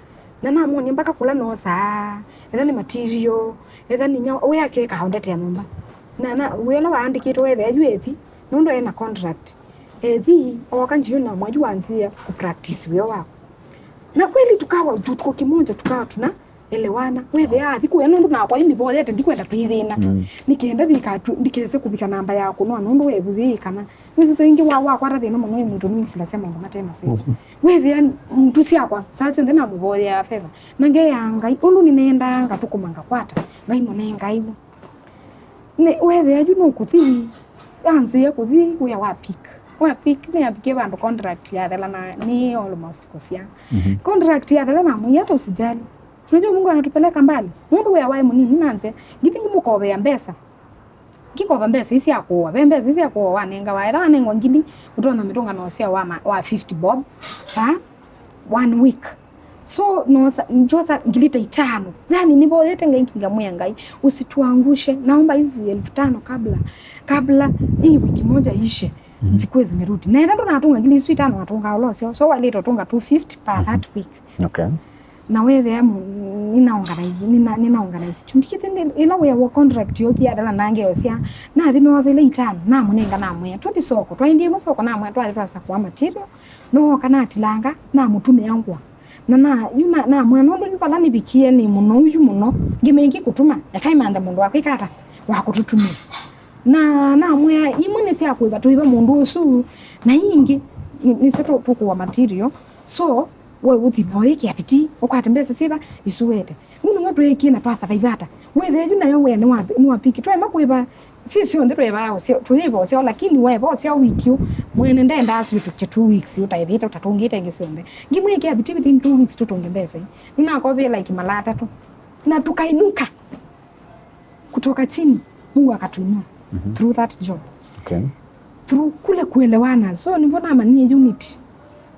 Na namwonie mpaka kũla noosaa, etha nĩ material, etha nĩ nyau, we akeka aũndetea nyũmba. Na, na wĩa ũla waandĩkĩtwe wethĩa yu ethi, nũndũ ena contract. Ethi, ooka June na mwai wanzĩĩa kũpractice wĩa wakwa. Na kweli tukawa, tuko kimoja, tukawa tunaelewana. Wethĩa athi kũya nũndũ nakwa yu nĩvoyete, ndikwenda twĩthĩna. Mm. Nĩkenda thikatu, ndikese kũvika namba ya kũnoa nũndũ wevu yĩĩ kana. Nĩsĩ saa ingĩ wa, wakwata thĩna mũno ĩ mwĩtũ nĩwĩsilasya maũndũ mate maseo. Mhm. Wethĩa ndusi yakwa, saa syonthe namũvoyea favor. Na ngeea Ngai, ũndũ nĩnendaa ngathũkũma ngakwata, Ngai mũnengaĩwe. Nĩ, wethĩa yu nũkũthi, anzĩĩa kũthi wĩa wa pick. Wa pick, nĩyavikie vandũ contract yathela na nĩ almost kũsya. Mhm. Contract yathela namwĩa, "Hata usijali. Unajua Mungu anatupeleka mbali." Nũndũ wĩa waĩ mũnini nanzĩa, ngithi ngĩmũkovea mbesa. Ngĩkova mbesa ii sya kũũa. Ve mbesa ii sya kũũa wanengawa. Etha wanengwa ngili, ũtonya mĩtũnga na ũseo wa ma-, wa fifty bob per one week. So, nosa, njosa ngili ta itano. Yani, nĩvoyete Ngai ngamwĩa Ngai, "Usituangushe. Naomba hizi elfu tano kabla, kabla hii wiki moja ishe, mhm, zikuwe zimerudi." Na ethwa ndũnatũnga ngili isu itano, watũngaa ũla ũseo. So, waĩlĩte ũtũnga two fifty per, mhm, that week. Okay. Na wethĩa mu-, nina organize, nina, nina organize. Chundikite ndi, ila wĩa wa contract yoki yathela nange osya. Nathi noosa ila itano, namũnenga namwĩa, "Tũthi soko." Twaendie ĩmwe soko namwĩa, twathi twasakũa material. Nooka natilanga, namũtumĩa ngũa. Na, na, yu na, namwĩa, "Nũndũ yu vala nĩvikie nĩ mũnou yu mũno, ngĩmĩngĩ kũtuma, eka ĩmanthe mũndũ wa kwĩka ata, wa kũtũtumĩa." Na, namwĩa, "Imwe nĩ sya kũĩva, tũĩva mũndũ ũsu, na ingĩ, nĩ, nĩsyo tũ-, tũkũa material." So, we ũthi na ũyĩkĩa vitii, ũkwate mbesa syĩva, isu wete. Ũu nĩw'o tweekie na twa survive ata? Wĩthĩa yu nayo wĩa nĩ wa, nĩ wa piki. Twaema kwĩva, si syonthe twĩvaa ũseo, tũyĩva ũseo, lakini weva ũseo wiki ũ, mwene ndendaa sivĩtũkye two weeks, ũtaĩvĩte, ũtatũngĩte ĩngĩ syonthe. Ngĩmwĩkĩa vitii within two weeks tũtũnge mbesa ii. Nĩnakovie like mala atatũ. Na tukainuka. Kutoka chini, Mungu akatuinua, mhm, through that job. Okay. Through kule kuelewana. So, nĩvo namanyie unity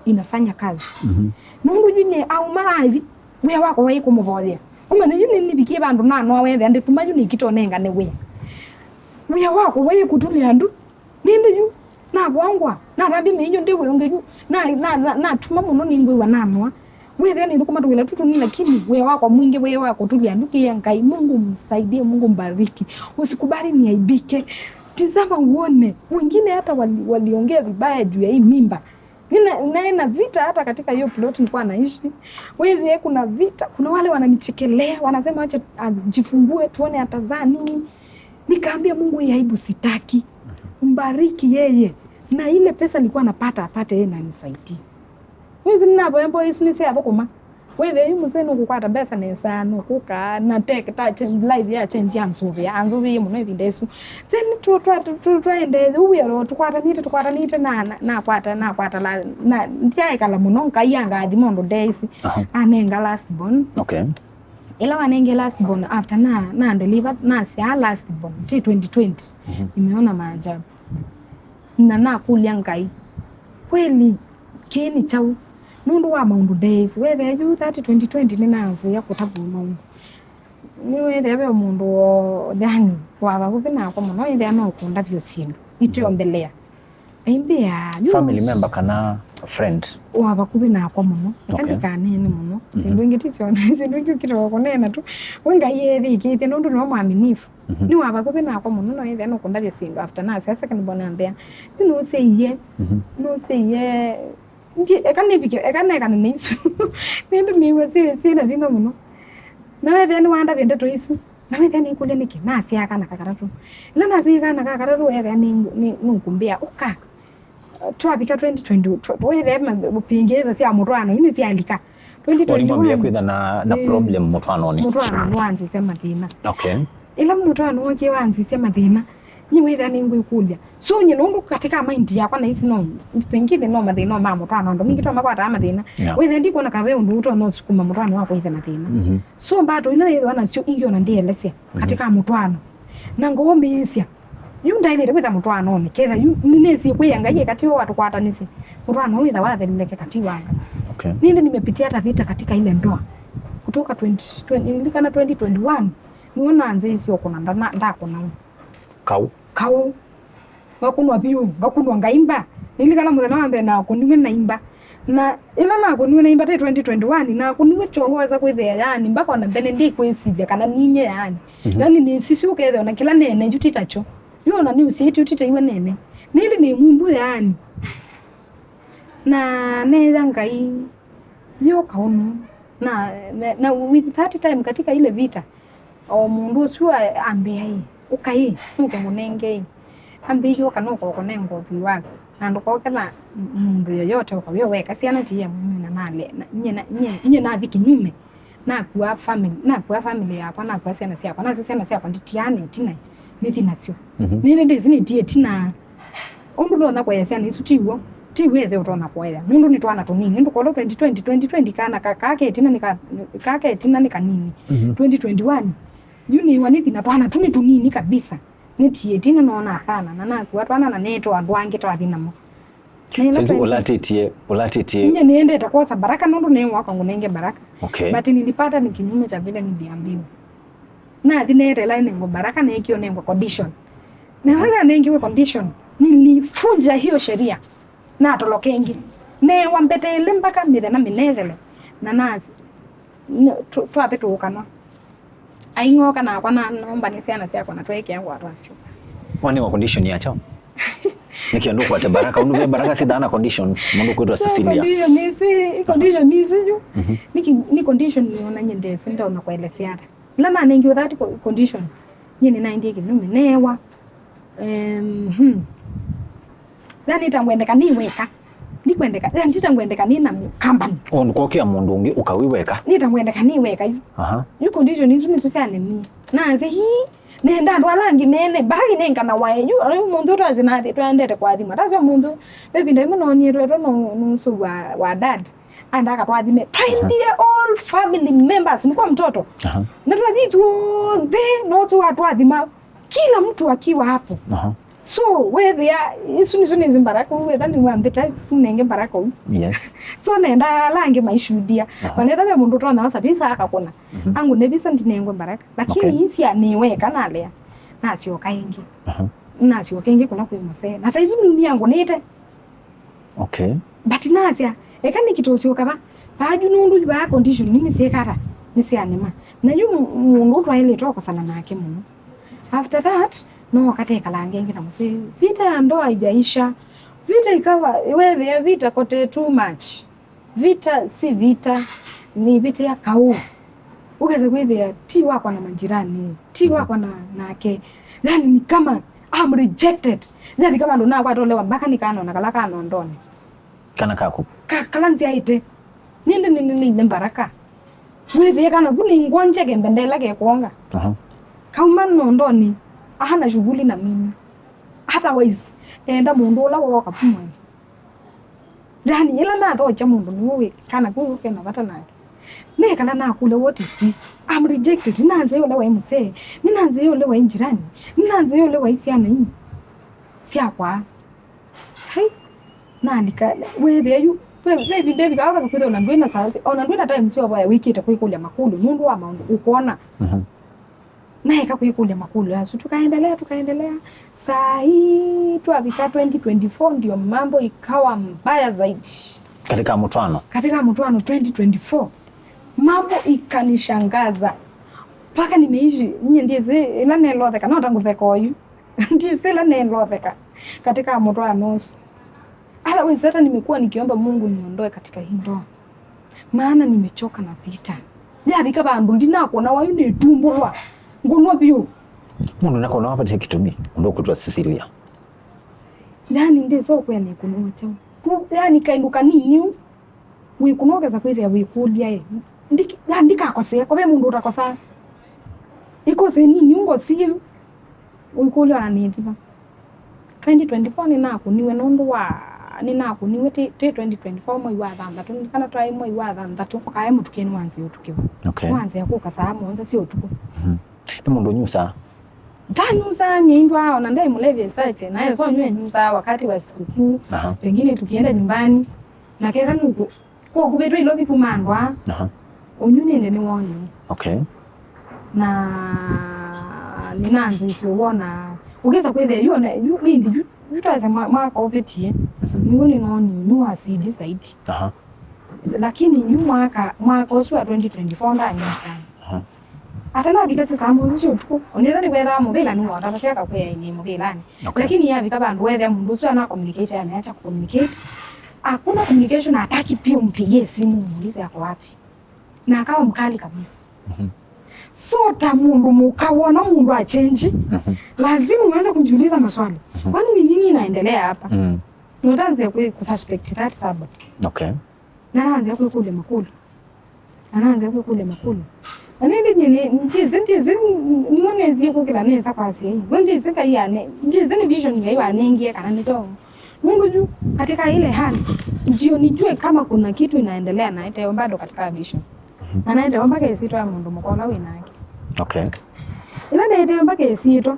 inafanya kazi. Mhm. Nũndũ yu nĩ auma athi, wĩa wakwa waĩ kũmũvoyea. Ũmanye yu nĩ, nĩvikie vandũ nanoa wethĩa, ndĩtuma yu nĩkita ũnengane wĩa. Wĩa wakwa waĩ kũtulĩa ndu. Nĩndĩ yu, navoa ngũa, nathambia mĩinyo ndĩ wĩ ũngĩ yu, na, na, na, natuma mũno nĩngwĩw'a nanoa. Wĩthĩa nĩthũkũma tũwĩla tũtũ nĩ, lakini wĩa wakwa mwingĩ wĩ wa kũtulya andũ kĩĩa Ngai. Mungu msaidie, Mungu mbariki. Usikubali niaibike. Tizama uone. Wengine hata wali-, waliongea vibaya juu ya hii mimba. Nina, naye na vita hata katika hiyo plot nilikuwa naishi. Wĩthĩe kuna vita, kuna wale wananichekelea, wanasema acha ajifungue, tuone atazaa nini. Nikaambia Mungu, "Hii aibu sitaki. Mbariki yeye. Na ile pesa nilikuwa napata, apate yeye na anisaidie." Wĩsĩ nĩnavoya mboya isu nĩsyathũkũma. Wĩthĩe yu mũsee nũkũkwata mbesa nesa, nũkũka, na tech, ta ch-, life ya change ya nzũvĩa, anzũvĩie mũno ĩvinda ĩsu. Then tũ-, twa-, tũ-, tũ-, twaendee ũu wĩa tũkwatanĩte, tũkwatanĩte na, na, nakwata, nakwata la, na, ndyaekala mũno, Ngai angathima ũndũ ndeĩsĩ. Aha. Anenga last born. Okay. Ĩla wanenge last born, after na, na deliver, nasyaa last born, ti twenty twenty, nimeona maajabu. Na nakũlya Ngai, kweli, kĩĩ nĩ kyaũ? Nũndũ wa maũndũ ndeĩsĩ. Wethĩa yu that twenty twenty nĩnaanzĩĩa kũtavw'a maũndũ. Nĩwethĩa ve mũndũ wo, yani, wa vakuvĩ nakwa mũno, ethĩa no kũndavya syĩndũ ityombelea. Aimbĩa, yu family member kana friend? Wa vakuvĩ nakwa mũno. Eka Okay. ndikaneene mũno. Mhm. Syĩndũ ingĩ ti syona, syĩndũ ingĩ ũkĩtawa kũneena tu. We Ngai ethĩkĩte nũndũ nĩwe mwaminifu. Mhm. Nĩ wa vakuvĩ nakwa mũno, no ethĩa nũkũndavya syĩndũ after nasya second born ambĩa. Yu nũsyaie, Mhm. nũsyaie, ndi, eka nĩvike, eka nekane na isu. Nĩndũ nĩw'a syĩ, syĩ na vinya mũno. Na wethĩa nĩwandavya ndeto isu. Na wĩthĩa nĩkũlya nĩkĩ, nasyaa kana ka katatũ. Ĩla nasyaa kana ka katatũ, wethĩa nĩ, nĩ, nũkũmbĩa, ũka. Twavika twenty twenty, tw-, wethĩa ma-, pingĩĩsa sya mũtwaano, ini syalika. Twenty twenty-one. Wamambia kwĩtha na, na Ĩĩ. problem mũtwaanonĩ? Mũtwaano nĩwanzĩsya mathĩna. Okay. Ĩla mũtwaano wokie wanzĩsya mathĩna, nĩ wĩthĩa nĩngwĩkũlya. So, nyie nũndũ katika mind yakwa na isi no, pengine no mathĩna ma mũtwaano, andũ mingĩ twa makwataa mathĩna. Yeah. Wĩthĩa ndikwona kana ve ũndũ ũtonya ũsukuma mũtwaano wakwa ithe na thĩna. Mhm. So, mbato ila yĩthĩwa nasyo ingĩ ona ndĩelesya Mhm. katika mũtwaano. Na ngoo mĩĩsya. Yu ndaĩlĩte kwĩtha mũtwaanonĩ, ketha yu nĩnĩsĩ kwĩya Ngai e kati wa watũkwatanĩsye. Mũtwaano wĩtha watheleleke kati wa Ngai. Okay. Nĩndĩ nimepitia hata vita katika ile ndoa. Kutoka twenty, twenty, nilikana twenty twenty-one, nĩwe nanzĩisye ũkũna, ndana-, ndakũnawa. Kau. Kau. Ngakũnwa vyũ, ngakũnwa ngaimba. Nilikana mũthenya wa mbee nakũniwe naimba. Na ĩla nakũniwe naimba, ti twenty twenty-one, nakũniwe kyongo wesa kwĩthĩa, yaani, mpaka ona mbene ndikwĩsilya kana ninye, yaani. Mhm. Yaani, nĩsisya ũkethĩa ona kĩla nene yu ti takyo. Yu ona nĩũsyaĩtye ũtitaiwe nene. Nĩndĩ nĩ mwimbu, yaani. Na neya Ngai, yũka ũno. Na, na, na with that time katika ile vita, o mũndũ ũsu a-, ambĩa ĩ, ũka ĩ, nũke ngũnenge ĩ. Ambĩie ũka nũka ũkũnenga ũthwii waku. Na ndũkokela m-, mũndũ yoyote ũka wĩ weka. Syana ti ya mũmwe na nale, na, nye, na, nye, nye nathi kinyume. Nakua family, nakua family yakwa, nakua syana syakwa, nasya syana syakwa nditiane ĩtina, nithi nasyo. Mhm. Nĩndĩ ndĩsinĩtie ĩtina. Ũndũ ndonya kũea syana isu tiw'o, tiw'o ĩthe ũtonya kũea. Nũndũ nĩ twana tũnini. Ndũkolo twenty twenty, twenty twenty kana ka, ka ketina nĩ ka, ka ketina nĩ kanini. Mhm. Twenty twenty-one, yu nĩwa nithi na twana tu nĩ tũnini kabisa. Nĩtie ĩtina nona hapana, na nakua twana na neetwa andũ angĩ twathi namo. Na ĩla Saizi twenty ũlatĩtie, ũlatĩtie. Nye nĩendete kwosa baraka nũndũ nĩ wakwa ngũnenge baraka. Okay. But nilipata ni kinyume cha vile niliambiwa. Nathi neetela nengwe baraka, neekio nengwe condition. Na wala nengiwe condition, nilivunja hiyo sheria. Natoloka ĩngĩ. Neewa mbete ĩlĩ mpaka mĩthenya mĩnethele. Na nas-, n-, tw-, twavĩtũũkanwa. Aing'oka nakwa na nomba nĩ syana syakwa na tweekĩa ngũa twasyoka. Wanĩwa condition ya kyaũ? Nĩkĩ andũ kwate baraka? Ũndũ ve baraka sithaa na conditions, mũndũ kwĩtwa So, Cecilia. Condition isu, condition isu yu. Mhm. Nĩkĩ, nĩ condition nĩona nyendese, ndonya kũelesea ata. Ĩla nanengiwe that co-, condition, nyie nĩnaendie kĩnyume, neewa. Em, hmm. Yaani, nĩta ngwendeka nĩ weka. Ndikwendeka, yaani, nĩta ngwendeka nĩ na company. O, ndũkokĩa mũndũ ũngĩ, ũka wĩ weka. Nĩta ngwendeka nĩ weka yu. Aha. Yu condition isu nĩsu syanemie. Nasya, hii, nenda andũ ala angĩ mene, baraka inenganawa yu, yu mũndũ ũtwasĩ nathi, twendete kwathima. Tasya mũndũ, ve vinda imwe noonie twetwa no, nũsũ wa, wa dad. Anda akatwathime. Twaendie all family members, nikuwa mtoto. Aha. Na twathi tuonthe, nosu watwathima. Kila mtu akiwa hapo. Aha. So, wethĩa, isu nisu nĩ mbaraka, wetha nĩ wambĩta, nenge mbaraka ũu. Yes. So, nenda ala angĩ maishuhudia. Aha. Manetha ve mũndũ ũtonya osa visa akakũna. Mhm. Angũne visa ndinengwe mbaraka. Lakini Okay. isia nĩ weka nalea. Nasyoka ĩngĩ. Aha. Nasyoka ĩngĩ kũla kwĩ mũsee. Na saizi nĩ angũnĩte. Okay. But nasya, eka nĩkĩ tũsyoka va? Vaa yu nũndũ yu vaa condition nini syĩka ata? Nĩsyanema. Na yu mũ-, mũndũ ũtwaĩlĩte ũkosana nake mũno. After that, no ũkatekalanga ĩngĩ na mũsee. Vita ya ndoa haijaisha. Vita ikawa, wethĩa vita kote too much. Vita si vita, nĩ vita ya kaũ. Ũkesa kwĩthĩa ti wakwa na majirani, ti wakwa na, nake. Yani ni kama I'm rejected. Yani kama ndo nakwata ũlewa mpaka nĩ kana ona kala kana ũndonĩ. Kana kaku. Ka, kala nzyaĩte. Nĩndĩ nĩnĩnĩile mbaraka. Wĩthĩe kana ku nĩ ngwonje kembendela kekwonga. Aha. Kauma nondonĩ, ahana shughuli na mimi. Otherwise, enda mũndũ ũla wooka kumwani. Yani, ĩla nathokya mũndũ nĩw'o wĩ kana kũu kena vata nake. Nĩkala nakũlya, "What is this? I'm rejected." Nĩnanzĩa ũla waĩ mũsee, nĩnanzĩa ũla waĩ njirani, nĩnanzĩa ũla waĩ syana ii syakwa. Hei, nalika, wĩthĩa yu, ve, ve ĩvinda ĩvika ũkasa kwĩthĩa ona ndwĩna saa, ona ndwĩna time syovoya wĩkĩte kwĩkũlya makũlyo nũndũ wa maũndũ ũkwona. Mhm. Naeka kwĩkũlya makũlyo asu, tukaendelea, tukaendelea. Saa hii twavika twenty twenty-four, ndio mambo ikawa mbaya zaidi. Katika mũtwaano? Katika mũtwaano twenty twenty-four, mambo ikanishangaza. Mpaka nimeishi, nye ndiĩsĩ ĩla nelotheka, no ta ngũtheka oyu. Ndiĩsĩ ĩla nelotheka katika mũtwaano ũsu. Otherwise, hata nimekuwa nikiomba Mungu niondoe katika hii ndoa. Maana nimechoka na vita. Yavika vandũ ndinakũna wayu nĩtumbũlwa. Ngũnwa vyũ. Mũndũ nakona wapatia kĩtumi, ũndũ ũkwĩtwa Cecilia. Yani, ndĩsokũya nĩkũnwa kyaũ. Tu, yani, kaĩndũ kanini ũu, wĩkũnwa ũkesa kwĩthĩa wĩkũlya, ĩ. Ndiki-, ya, ndikakosea, ko ve mũndũ ũtakosaa. Ĩkose nini ũu ngosie, wĩkũlya ona nĩthima. Twenty twenty-four nĩnakũniwe nũndũ wa, nĩnakũniwe tĩ, tĩ twenty twenty-four mwei wa thanthatũ, nĩ kana twaĩ mwei wa thanthatũ, kae mũtukĩnĩ wanzĩa ũtukĩwa. Okay. Wanzĩa kũka saa mũonza sya ũtukũ. Mhm. Nĩ mũndũ ũnyusaa? Ndanyusaa nyie, indwaa ona ndaĩ mũlevi exactly, na eso nyue nyusaa wakati wa sikukuu, aha, pengine tukienda nyumbani, na ketha nuku Kũkuvĩtwe ilovi kuma andũ aa. Aha. Ũnyu nĩndĩ nĩwonie. Okay. Na nĩnanzĩĩsye ũwona. Ũkĩsa kwĩthĩa yu ona, yu, nĩndĩ yu, yu twasya mwa-, mwaka ũvĩtie. Mhm. Nĩw'o nĩnoonie ũnyu wa sidi zaidi. Aha. Lakini yu mwaka, mwaka ũsu wa twenty twenty-four ndanyusaa. Aha. Ata navika saa mũonza sya ũtukũ, onetha nĩkwethaa mũvĩla nĩwatatasya akakwĩa ĩnĩ mũvĩlanĩ. Okay. Lakini yavika vandũ wethĩa mũndũ ũsu ana communicate, ameacha kucommunicate. Hakuna communication, hataki pia umpigie simu umuulize ako wapi. Na akawa mkali kabisa. Mhm. So ta mũndũ mũka wona mũndũ achenji, mhm, lazima uanze kujiuliza maswali. Mhm. Kwani ni nini inaendelea hapa? Mm. Nũtanzĩa kũ-, kususpect that somebody. Okay. Na nanzĩa kwĩkũlya makũlyo. Na nanzĩa kwĩkũlya makũlyo. Na nĩndĩ nyie nĩ, ndiĩsĩ, ndiĩsĩ, nĩw'o nesie kũkĩla nesa kwasya ĩ. We ndiĩsĩ Ngai ane, ndiĩsĩ nĩ vision Ngai wanengie kana nĩ kyaũ. Nũndũ yu, katika ile hali, ndio nijue kama kuna kitu inaendelea na ĩteo bado katika vision. Mhm. Na naetewa mpaka ĩsyĩtwa ya mũndũ mũka ũla wĩ nake. Okay. Ĩla naetewa mpaka ĩsyĩtwa,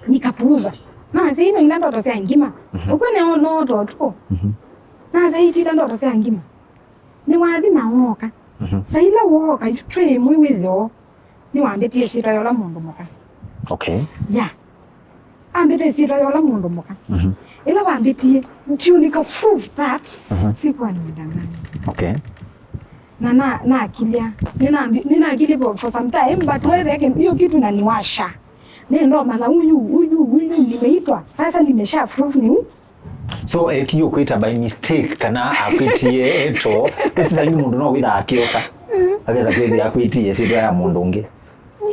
nikapuuza. Nasya, "Ino ila ndoto sya ngima." Mhm. Ũkw'o nĩoona ũtwa ũtukũ. Mhm. Nasya, "Iti ila ndoto sya ngima." Nĩwathi na wooka. Mhm. Saa ila wooka, yu twĩ ĩmwe wĩthĩo, nĩwambĩtie ĩsyĩtwa ya ũla mũndũ mũka. Okay. Ya. Ambĩte ĩsyĩtwa ya ũla mũndũ mũka. Mhm. Ĩla wambĩtie, ndio nika prove that, mhm, sikuwa nimedanganya. Okay. Na, na, nakilya. Nĩnambi-, nĩnakilye for, for some time, but wethĩa kĩndũ, hiyo kitu inaniwasha. Nenda ũmanya huyu, huyu, huyu nimeitwa. Sasa nimesha prove ni huyu. So, eh, ti ũkwĩta by mistake kana akwĩtie eto. Ndũsĩ yu mũndũ no wĩtha akĩota. Akesa kwĩthĩa akwĩtie ĩsyĩtwa ya mũndũ ũngĩ.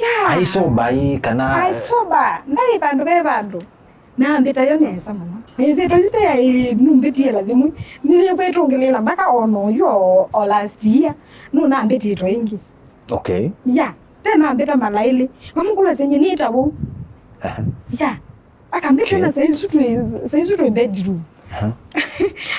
Yeah. Aisoba ĩ kana aisoba. Ndaĩ vandũ ve vandũ. Nambĩta yo nesa mũno. Ĩsyĩtwa yu te yaĩ numbĩtie lathimũ. Nĩyĩkwĩtũngĩlĩla mpaka ona ũyu o, o last year. Nũnambĩtĩtwe ĩngĩ. Okay. Yeah. Te nambĩta mala elĩ. Mamũkũlasya nyie nĩta vau. Aha. Yeah. Akambĩta, okay, na saisu twĩ, saisu twĩ bedroom. Aha.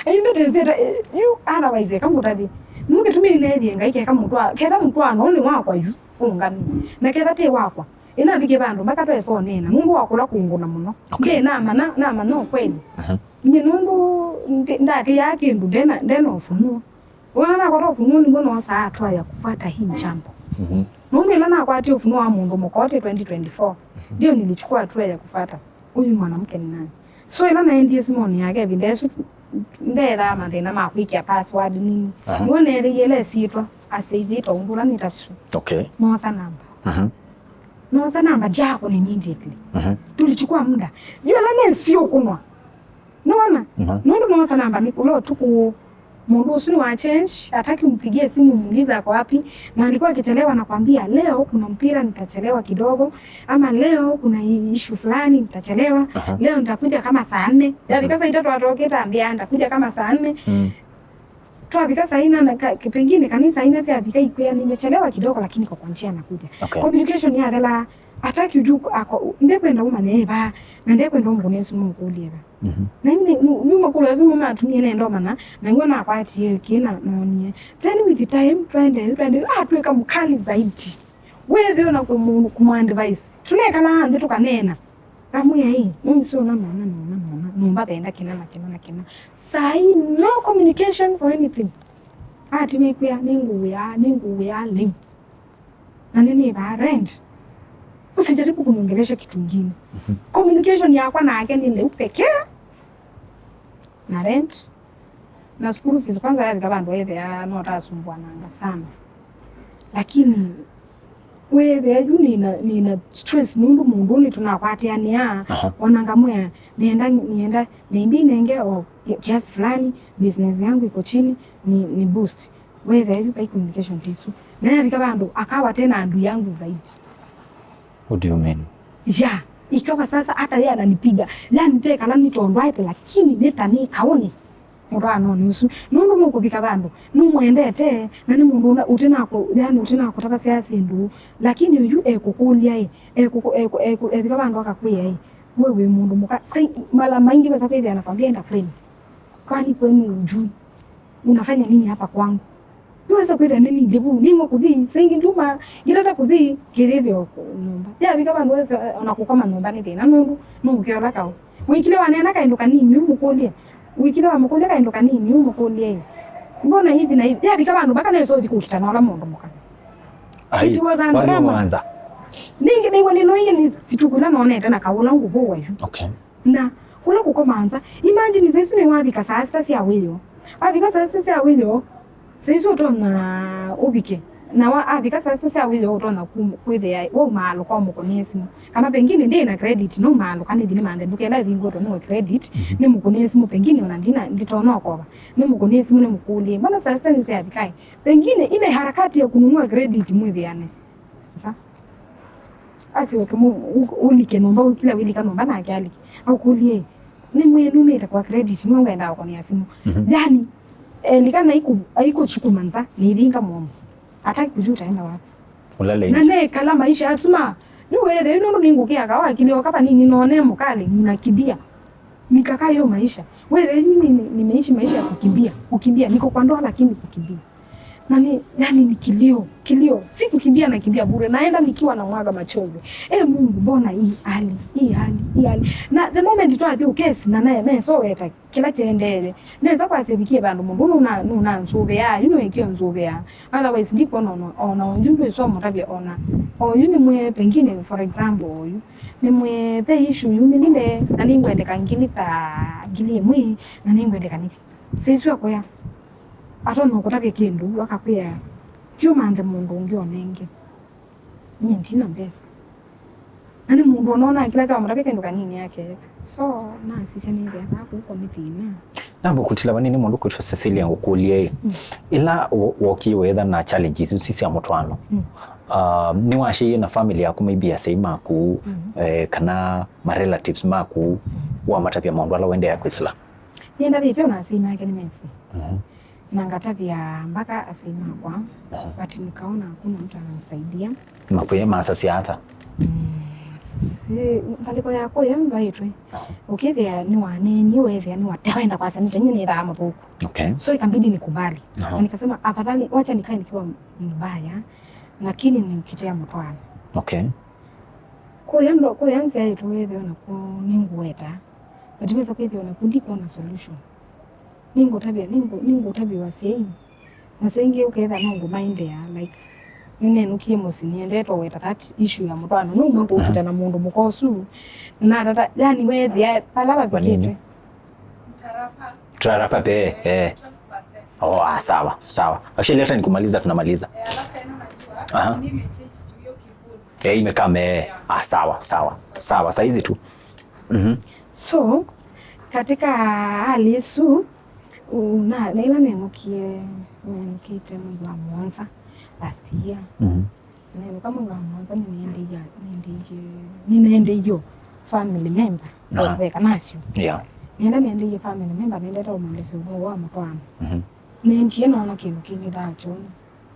Aimbĩta ĩsyĩtwa, eh, yu otherwise eka ngũtavye. Nũkĩtumi nĩneethie Ngai keka mũtwa-, ketha mũtwaano nĩ wakwa yu, ũngami. Na ketha ti wakwa. Ĩnavikie vandũ mpaka twesa ũneena. Nũndũ wa kũla kũngũna mũno. Okay. Ndĩ namanya, namanya ũkweli. Aha. Nyie nũndũ ndi-, ndakĩaa kĩndũ, ndena, ndena ũfunuo. Wona nakwata ũfunuo nĩw'o noosaa hatua ya kufuata hii jambo. Mhm. Nũndũ ĩla nakwatie ũfunuo wa mũndũ mũka ũte twenty twenty-four, mhm, ndio nilichukua hatua ya kufuata huyu mwanamke ni nani. So ĩla naendie simoni yake ĩvinda ĩsu, ndeethaa mathĩna ma kwĩkĩa password nini. Aha. Nĩw'o neethĩie ĩla ĩsyĩtwa, aseivĩtwe ũndũ ũla nĩtavisu. Okay. Noosa namba. Mhm. Noosa namba ndyakũna immediately. Mhm. Tulichukua muda. Yu ĩla nĩsi ũkũnwa. Nona? Mhm. Nũndũ noosa namba nĩ kũla ũtukũ, mũndũ ũsu nĩ wa change, hataki umpigie simu umuulize ako wapi, na alikuwa akichelewa na kwambia, "Leo kuna mpira nitachelewa kidogo," ama, "Leo kuna i-, issue fulani nitachelewa, aha, leo nitakuja kama saa nne." Yavika saa itatũ atokĩte ambia, "Nitakuja kama saa nne." Mm. Twavika saa ina na ka-, pengine kanisa ina syavika ikwĩa, "Nimechelewa kidogo lakini kwa njia nakuja." Okay. Communication yathela Ataki uju ako, ndekwenda ũmanye eva, na ndekwenda ũmũkũnĩe simu ũkũlye eva. Mhm. Na yu nĩ, nĩ, nĩ makũlyo asu nĩmo matumie nenda ũmanya, na nĩw'o nakwatie kĩ na noonie. Then with the time, twaendee, twaendee, atwĩka mkali zaidi. Wĩthĩe na kũmũ-, kũmũ advise. Tũnekalaa nthĩ tũkaneena. Ngamwĩa, "Ĩ, nĩwĩsĩ ũna, nona, nona, nona, nyũmba venda kĩna na kĩna na kĩna." Saa hii, no communication for anything. Ati wĩkwĩa, "Nĩngũwĩa, nĩngũwĩa lĩu." Na nĩnĩvaa rent. Usijaribu kuniongelesha kitu ingine. Mhm. Communication yakwa nake nĩ lĩu pekee. Na rent. Na school fees kwanza yavika vandũ ethĩa no tasumbuananga sana. Lakini wethĩa yu nina, nina stress nũndũ mũndũ nĩ tũnakwatĩanĩa. Aha. Ona ngamwĩa, nĩenda, nĩenda, maybe nenge o kiasi fulani, business yangu iko chini, ni, ni boost. Wethĩa yu vai communication tisu. Na yavika vandũ akawa tena adui yangu zaidi. What do you mean? Ya, ikawa sasa hata yeye ananipiga. Yani te kana nĩ tondũ aete, lakini nĩ ta nĩ kaũnĩ. Mũtwaanonĩ ũsu. Nũndũ nũkũvika vandũ, nũmwendete, na nĩ mũndũ ũna-, ũtĩ nakũ-, yani ũtĩ nakũtavasya syĩndũ. Lakini ũyu ekũkũlya ĩ, ekũkũ-, ekũ-, ekũ-, evika vandũ akakwĩa ĩ, we wĩ mũndũ mũka. Sai, mala maingĩ wesa kwĩthĩa na kwambia enda kwenu. Kwani kwenu ujui? Unafanya nini hapa kwangu? Nĩwesa kwĩthĩa nĩnilye vu, nĩmwe kũthi, saa ingĩ nduma, ngĩtata kũthi, kĩthĩthĩo nyũmba. Yavika vandũ wesa, ona kũkoma nyũmba nĩ thĩna, nũndũ nũũkĩola kaũ. Wĩkile waneena kaĩndũ kanini, ũmũkũlye. Wĩkile wamũkũlya kaĩndũ kanini, ũmũkũlye, "Mbona hivi na hivi?" Yavika vandũ mpaka nesa ũthi kũkitana ũla mũndũ mũka. Ai, it was a drama. Ningĩ nĩw'o nĩnoie nĩ vituku ila nonete na kaũla ngũvũwa yu. Okay. Na kũla kũkoma nza, imagine saa isu nĩwavika saa sita sya wĩoo. Wavika saa sita sya wĩoo, saa isu ũtonya ũvike. Na wa, avika saa sita sya wĩoo ũtonya kum-, kwĩthĩa wauma alũka ũmũkũnĩe simũ. Kana pengine ndĩ na credit, no maalũka nĩthi nĩmanthe nduka ĩla ĩvingũĩtwe nĩwe credit, mhm, nĩmũkũnĩe simũ, pengine ona ndina, nditonya ũkova. Nĩmũkũnĩe simũ, nĩmũkũlye, "Mbona saa sita nĩsyavika ĩ?" Pengine ile harakati ya kununua credit mwĩthĩane. Sa. Asyoke mu-, u-, ũlike nyũmba, ũkila wĩlika nyũmba nake alike. Akũlye, "Nĩ mwĩnumĩte kwa credit, nĩ ngwendaa kũnĩa simũ." Mhm. Yani, elika na aiku-, aikũsukuma nza, nĩvinga mũomo. Hataki kujua utaenda wapi. Ulale nje. Na nekala maisha asu ma, nĩ wethe, yu nũndũ nĩngũkĩa kawa akili o kapa nini none mũkali, ninakimbia. Nikakaa hiyo maisha. Wethe, yu ni-, ni-, nimeishi maisha ya kukimbia, kukimbia. Niko kwa ndoa lakini kukimbia. Na ni, yani ni kilio, kilio. Si kukimbia nakimbia bure. Naenda nikiwa namwaga machozi. "Eh, Mungu, mbona hii hali, hii hali, hii hali?" Na the moment tu athi ukesi na naye, naye so weta kĩla kyendeeye. Nesa kwasya vikie vandũ mũndũ nũna-, nũnanzũvĩaa, yu nĩwĩkie ũnzũvĩaa. Otherwise, ndikwona ona, ona oyu ndwĩswa mũtavya ona. Oyu nĩmwĩe, pengine, for example, oyu. Nĩmwĩe, ve issue yumĩlile, na nĩngwendeka ngili ta ngili ĩmwe, na nĩngwendeka nĩthi. Sisw'a kũya. Atonya kũtavya kĩndũ, akakwĩa, "Ti ũmanthe mũndũ ũngĩ onenge." Nyie ndina mbesa. Na nĩ mũndũ ũnona kĩla kya mũtavya kĩndũ kanini akeeka. So, nasisya nĩthĩa vaa kũkũ nĩ thĩna. Namba kũtila vanini mũndũ kwĩtwa Cecilia ngũkũlye ĩ. Mm. Ĩla wo-, wokie weetha na challenges isu sya mũtwaano. Mm. Uh, nĩwasyaie na family yaku, maybe asyai maku, mm, eh, kana ma relatives maku, mm, wamatavya maũndũ ala ũendeea kwĩsĩla? Nĩndavĩte ona asyai make nĩmesĩ. Mhm. Na ngatavya mpaka asyai makwa, aha, but nikaona hakuna mtu ananisaidia. Makuya masasya ata? Mm, si, ngalĩko ya kũya ndwaĩtwe. Aha. Ũkĩthĩa nĩwaneenie, wethĩa nĩwatewenda kwasya nĩte nyie nĩthaa mũthũku. Okay. So ikabidi nikubali. Aha. Na nikasema, "Afadhali wacha nikae nikiwa mbaya, lakini nikitea mũtwaano." Okay. Kũya ndo-, kũya nzĩa ĩtũ wethĩa naku nĩngũweta. But wĩsa kwĩthĩa naku ndikwona solution. Nĩngũtavya, nĩngũ-, nĩngũtavya asyai. Na saa ingĩ ũkethĩa no ngũmaendeea, like, nĩnenũkie mũsyĩ, nĩendete weta that issue ya mũtwaano. Nũmwe ngũkita na mũndũ mũka ũsu. Natata, yani, wethĩa vala vavikĩte. Vanini. Tarapa pe, eh. Oh, ah, sawa, sawa. Actually, hata nikimaliza, tunamaliza. Aha. Eh, imekame, eh. Ah, sawa, sawa. Sawa, saizi tu. Mhm. So, katika hali isu, u-, na, na ĩla nenũkie, nenũkĩte mwei wa mũonza last year. Mhm. Nenũka mwei wa mũonza nĩnendeie, nĩnendeie, nĩnendeie family member, aha, veka nasyo. Yeah. Nenda nendeie family member, nendete ũmwendesya ũvoo wa mũtwaano. Mhm. Nendie noona kĩndũ kĩngĩ ndakyona.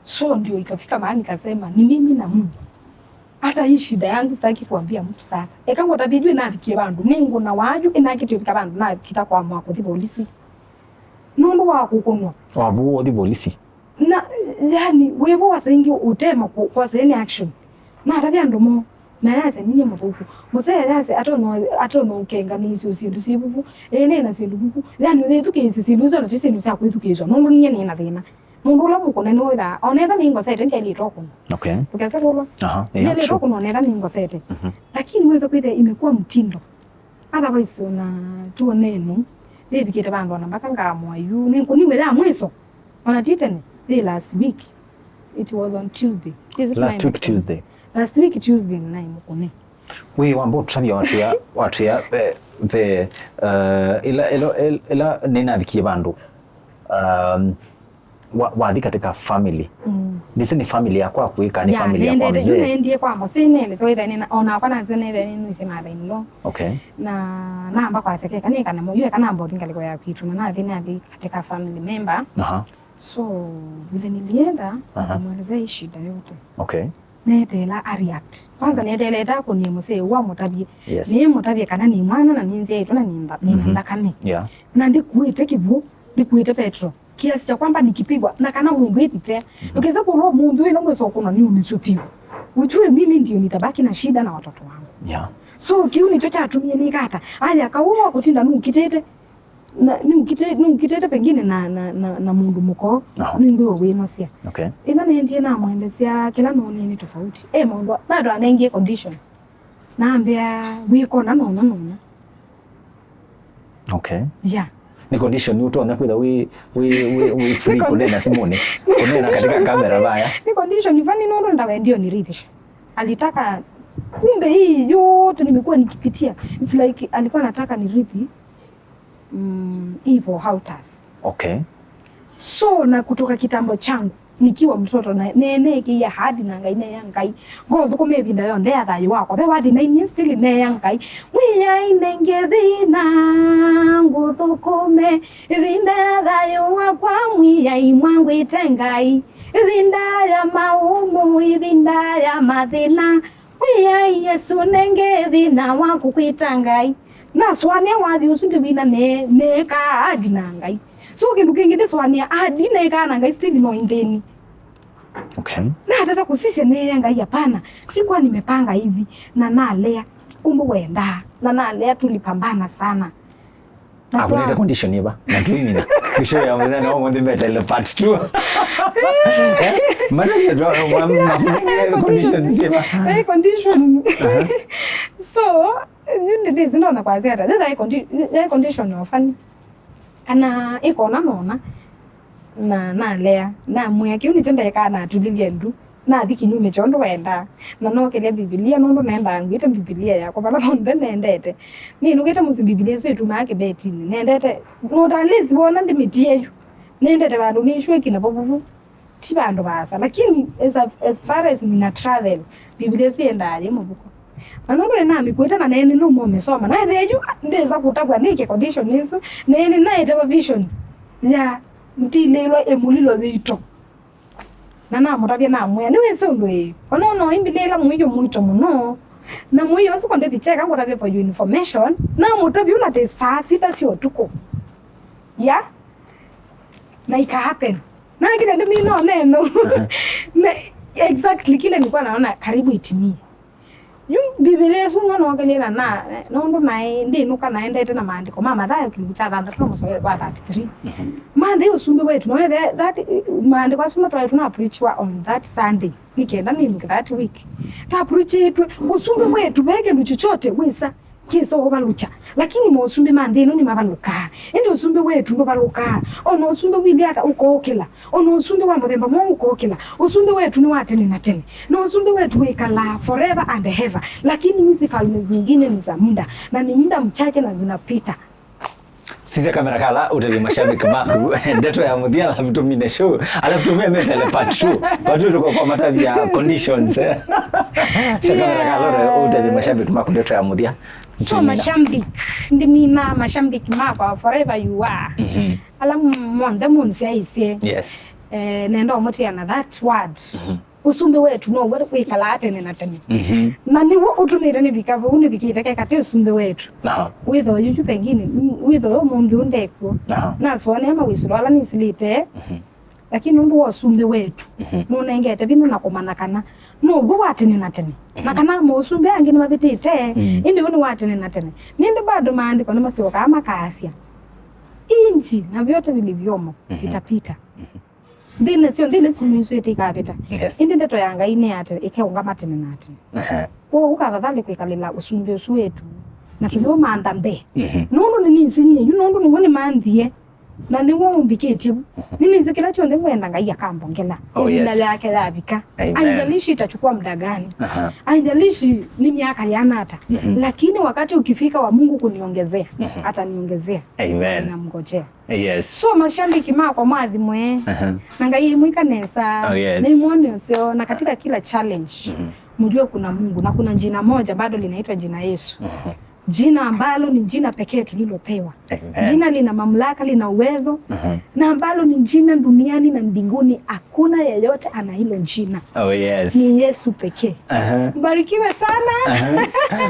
So ndio ikafika mahali nikasema, "Ni mimi na Mungu." Hata hii shida yangu sitaki kuambia mtu sasa. Eka ngũtavye yu ĩnavikie vandũ, nĩngũnawa yu ĩnakĩtie ũvika vandũ nakita kwamũa kũthi volisi. Nũndũ wa kũkũnwa. Wavu ũthi volisi. Na, yani, wĩvo wasa ingĩ ũtema kũ-, kwasa any action. Natavya andũ moo. Na yasya ninyie mũthũku. Mũsee yasya atono, atono ũkenga nĩ icio syĩndũ syĩ vuku. Ĩĩ nĩ na syĩndũ vuku. Yani, ũyĩthukĩĩsya syĩndũ icio na ti syĩndũ sya kwĩthukĩĩswa. Nũndũ ninyie nĩ na thĩna. Mũndũ ũla mũkũne nĩwĩthaa, o na ethĩwa nĩngosete, ndyaĩlĩtwe kũnwa. Okay. Ndũkesa kũlwa. Aha, yeah, ndyaĩlĩtwe true. Kũnwa o na ethĩwa nĩngosete. Mhm. Lakini weza kwĩthĩa imekuwa mtindo. Otherwise, ona tuonenu, nĩvikĩte vandũ ona mpaka ngamũa yu, nĩngũniwe ya mwiso. Ona ti tene, the last week. It was on Tuesday. Is it Last week Tuesday. Last week Tuesday nĩnaĩ mũkũne. Wĩ wamba ũtũtavya watwĩa, watwĩa, ve, ve, uh, ĩla, ĩla, ĩla, ĩla nĩnavikie vandũ. Um, wa, wathi katika family. Mm. Ndisi ni family ya kwaku ĩka ni Yeah, family ya kwa nendete, mzee. Nendie kwa mzee nele, so ĩtha nina, ona kwa na nzene ĩtha nini si mother in law. Okay. Na namba kwa sekeka, nĩ kana moyo, kana mbothi ngaliko ya kwitu, na nathi, nathi katika family member. Aha. So, vile nilienda, Aha. Nikamwelezea hii shida yote. Okay. Neteela a react. Kwanza neteeleta kũnie mũsee ũu amũtavye. Yes. Nĩmũtavye kana nĩ mwana na nĩnzyaĩtwe na nĩ ntha-, nĩ na Mhm. nthakame. Yeah. Na ndikuĩte kĩw'ũ, ndikuĩte petrol. Kiasi cha kwamba nikipigwa, na kana mũndũ ĩthite. Mhm. Ndũkese kũlwa mũndũ ĩla ngwesa ũkũnwa nĩ ũmĩsyo piũ. Ujue mimi ndio nitabaki na shida na watoto wangu. Yeah. So, kĩu nĩkyo kyatumie nĩkata. Aya, kaũ wa kũtinda nũkitĩte. Na, nĩũkite-, nĩũkitĩte pengine na, na, na, na mũndũ mũko, Aha. Nĩngwĩwa wĩnosya. Okay. Ĩla nendie namwendesya, kĩla noonie nĩ tofauti. E maũndũ, bado anengie condition. Nambĩa, wĩkona nona nona. Okay. Yeah. Ni condition ũtonya kwĩtha wĩ, wĩ, wĩ, wĩ free Ni con- kũneena simũnĩ. Kũneena katika kamera vaya. Ni condition funny nũndũ ndawendio nĩrithisha. Alitaka, kumbe hii yote nimekuwa nikipitia. It's like alikuwa anataka nirithi mm, evil altars. Okay. So, na kutoka kitambo changu, nikiwa mtoto, na, ne-, neekĩie ahadi na Ngai, neea Ngai, ngothũkũma ĩvinda yonthe ya thayũ wakwa. Ve wathi na inyie still neea Ngai, Mwĩai nenge thĩna, ngũthũkũme ĩvinda ya thayũ wakwa, Mwĩai mwangwĩte Ngai, ĩvinda ya maũmũ, ĩvinda ya mathĩna, Mwĩai Yesũ nenge vinya wa kũkwĩta Ngai. Nasũanĩa wathi ũsu ndĩwina ne-, neekaa ahadi na Ngai. So kĩndũ kĩngĩ ndĩsũanĩa ahadi neekaa na Ngai still no nthĩni. Okay. Natata kũsisya neea Ngai, hapana, sikuwa nimepanga hivi, na nalea ũndũ wendaa, na nalea tulipambana sana. Na Akunĩte twa- condition ĩva? Na twĩmina. Kisho ya mũthenya wa ũmũnthĩ metele part two. Eh? Matavya twa, ma, ma, ma, condition syĩva? Eh, condition. Aha. So, yu ndĩsĩ ndona kwasya ata. Thĩtha ĩ condi-, ĩ condition of funny. Kana ĩkona nona. Na nalea. Namwĩa kĩu nĩkyo ndekaa natulilye ndu. Nathi kĩnyume kya ũndũ wendaa, na nookelya Mbivilia, nũndũ nendaa ngwĩte Mbivilia yakwa vala vonthe nendete. Nĩnũkĩte mũsyĩ, Mbivilia ĩsu ĩtumaa kĩvetinĩ. Nendete, not unless wona ndĩmĩtie yu. Nendete vandũ nĩ sure kina vovuvu. Ti vandũ vaasa, lakini as, a, as far as nina travel, Mbivilia ĩsu yendaa yĩ mũvuko. Na nũndũ nĩnamĩkuĩte na nene nũmũmĩsoma. Naĩthĩa yu, ndĩsa kũtavw'a nĩke condition ĩsu. Nene naĩtewa vision ya ndilĩlwa ĩmũlilo yĩito. Na namũtavya, namwĩa, nĩwĩsĩ ũndũ ĩĩ, ona no imbilĩĩla mũio mũito mũno, na mũio ũsu kũndĩthi kyeka ngũtavya for your information, namũtavya ũla tĩ saa sita sya ũtukũ. Ya? Na ika happen. Na kile ndimino neno. Na exactly kile nilikuwa naona karibu itimie. Yu Mbivilia ĩsu nĩyo nookelie na, na, nũndũ naĩ ndĩnũka naendete na maandĩko ma Mathayo kĩlungu kya thanthatũ na mũsoa wa thirty-three. Mhm. Mathayo ũsumbĩ wetu, no ethe that, maandĩko asu matwaĩtwe na preachwa on that Sunday. Nĩ kenda nĩnũke that week. Ta preachĩtwe, ũsumbĩ wetu, ve kĩndũ chochote wĩsa, kĩsa ũvalũkya. Lakini mosumbĩ ma nthĩ ĩno nĩmavalũkaa. Ĩndĩ ũsumbĩ wetu ndũvalũkaa. O na ũsumbĩ wĩlĩ ata ũkookĩla. O na ũsumbĩ wa mũthemba mwaũ ũkookĩla, ũsumbĩ wetu nĩ wa tene na tene, na ũsumbĩ wetu wĩkalaa forever and ever, lakini hizi falme zingine ni za muda, na ni muda mchache na zinapita. Sisya kamera kala ũtavye mashabiki maku ndeto ya mũthya, alafu tũmine show, alafu tũmie metele part two. Part two tũko kwa matavya conditions, eh. Sisya kamera kala ũtavye mashabiki maku ndeto ya mũthya. So, mashabiki, ndimina mashabiki makwa forever you are. Mhm. Ala monthe mũnsyaĩsye. Yes. Eh, nenda ũmũtia na that word. Mhm. Ũsumbĩ wetu now'o wĩkalaa tene na tene. Mhm. Na nĩw'o ũtũmĩte nĩvika vau nĩvikĩte keka ti ũsumbĩ wetu. Aha. Wĩtho yuyu pengine, mm, wĩtho ũmũnthĩ ũndekw'o. Aha. Nasũanĩa mawĩsũlo ala nĩsilĩte. Mhm. Lakini nũndũ wa ũsumbĩ wetu, mhm, nũnengete vinya na kũmanya kana now'o wa tene na tene. Na kana maũsumbĩ angĩ nĩmavĩtĩte, mm, ĩndĩ ũũ nĩ wa tene na tene. Nĩndĩ bado maandĩko nĩmasyokaa makaasya, "Inji na vyote vilivyomo vitapita." Mhm. Nthĩnĩ syonthe ila simĩswĩte ikavĩta. Yes. Ĩndĩ ndeto ya Ngai nĩ atĩ ĩkeũngama tene na tene. Aha. Kwoou kavadhalĩ kwĩkalĩla ũsumbĩ ũsu wetu na tũyũmantha mbee. Mhm. Nũndũ nĩnĩsĩ nyie yu, nũndũ nĩw'o nĩmanthie. Na nĩw'o ũmbikĩtye vu. Mhm. Nĩnĩsĩ kĩla kyonthe ngwenda Ngai akambongela. Oh, ĩvinda, yes, yake yavika. Amen. Haijalishi itachukua muda gani. Aha. Haijalishi nĩ myaka yana ata. Mhm. Lakini wakati ukifika wa Mungu kuniongezea, mhm, ataniongezea. Amen. Namngojea. Yes. So, mashabiki makwa mwathimwe. Aha. Na Ngai aimwĩka nesa. Oh, yes. Nĩmwone ũseo, na katika kila challenge, mhm, mjue kuna Mungu na kuna jina moja bado linaitwa jina Yesu. Mhm. Jina ambalo ni jina pekee tulilopewa. Amen. Jina lina mamlaka, lina uwezo, mhm, na ambalo ni jina duniani na mbinguni hakuna yeyote ana hilo jina. Oh, yes. Ni Yesu pekee. Aha. Mbarikiwe sana. Aha.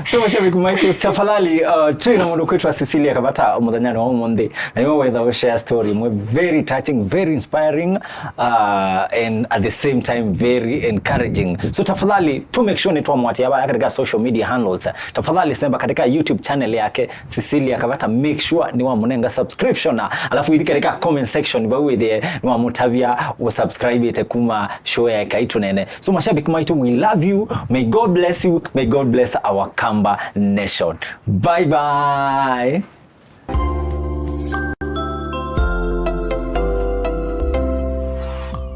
So, mashabiki maitũ, tafadhali, uh, twĩ na mũndũ kwĩtwa Cecilia Kavata mũthenyanĩ wa ũmũnthĩ. Na nĩwe wĩtha ũ share story ĩmwe very touching, very inspiring, uh, and at the same time very encouraging. So, tafadhali, to make sure nĩtwamwatia vaya katika social media handles. Tafadhali, semba katika YouTube channel yake, Cecilia Kavata, make sure nĩwamũnenga subscription. Alafu, ithi katika comment section, vau wĩthĩe nĩwamũtavya ũsubscribe ĩte kuma show ya Ĩkai Tũneene. So, mashabiki maitũ, we love you. May God bless you. May God bless our Kamba nation. Bye bye.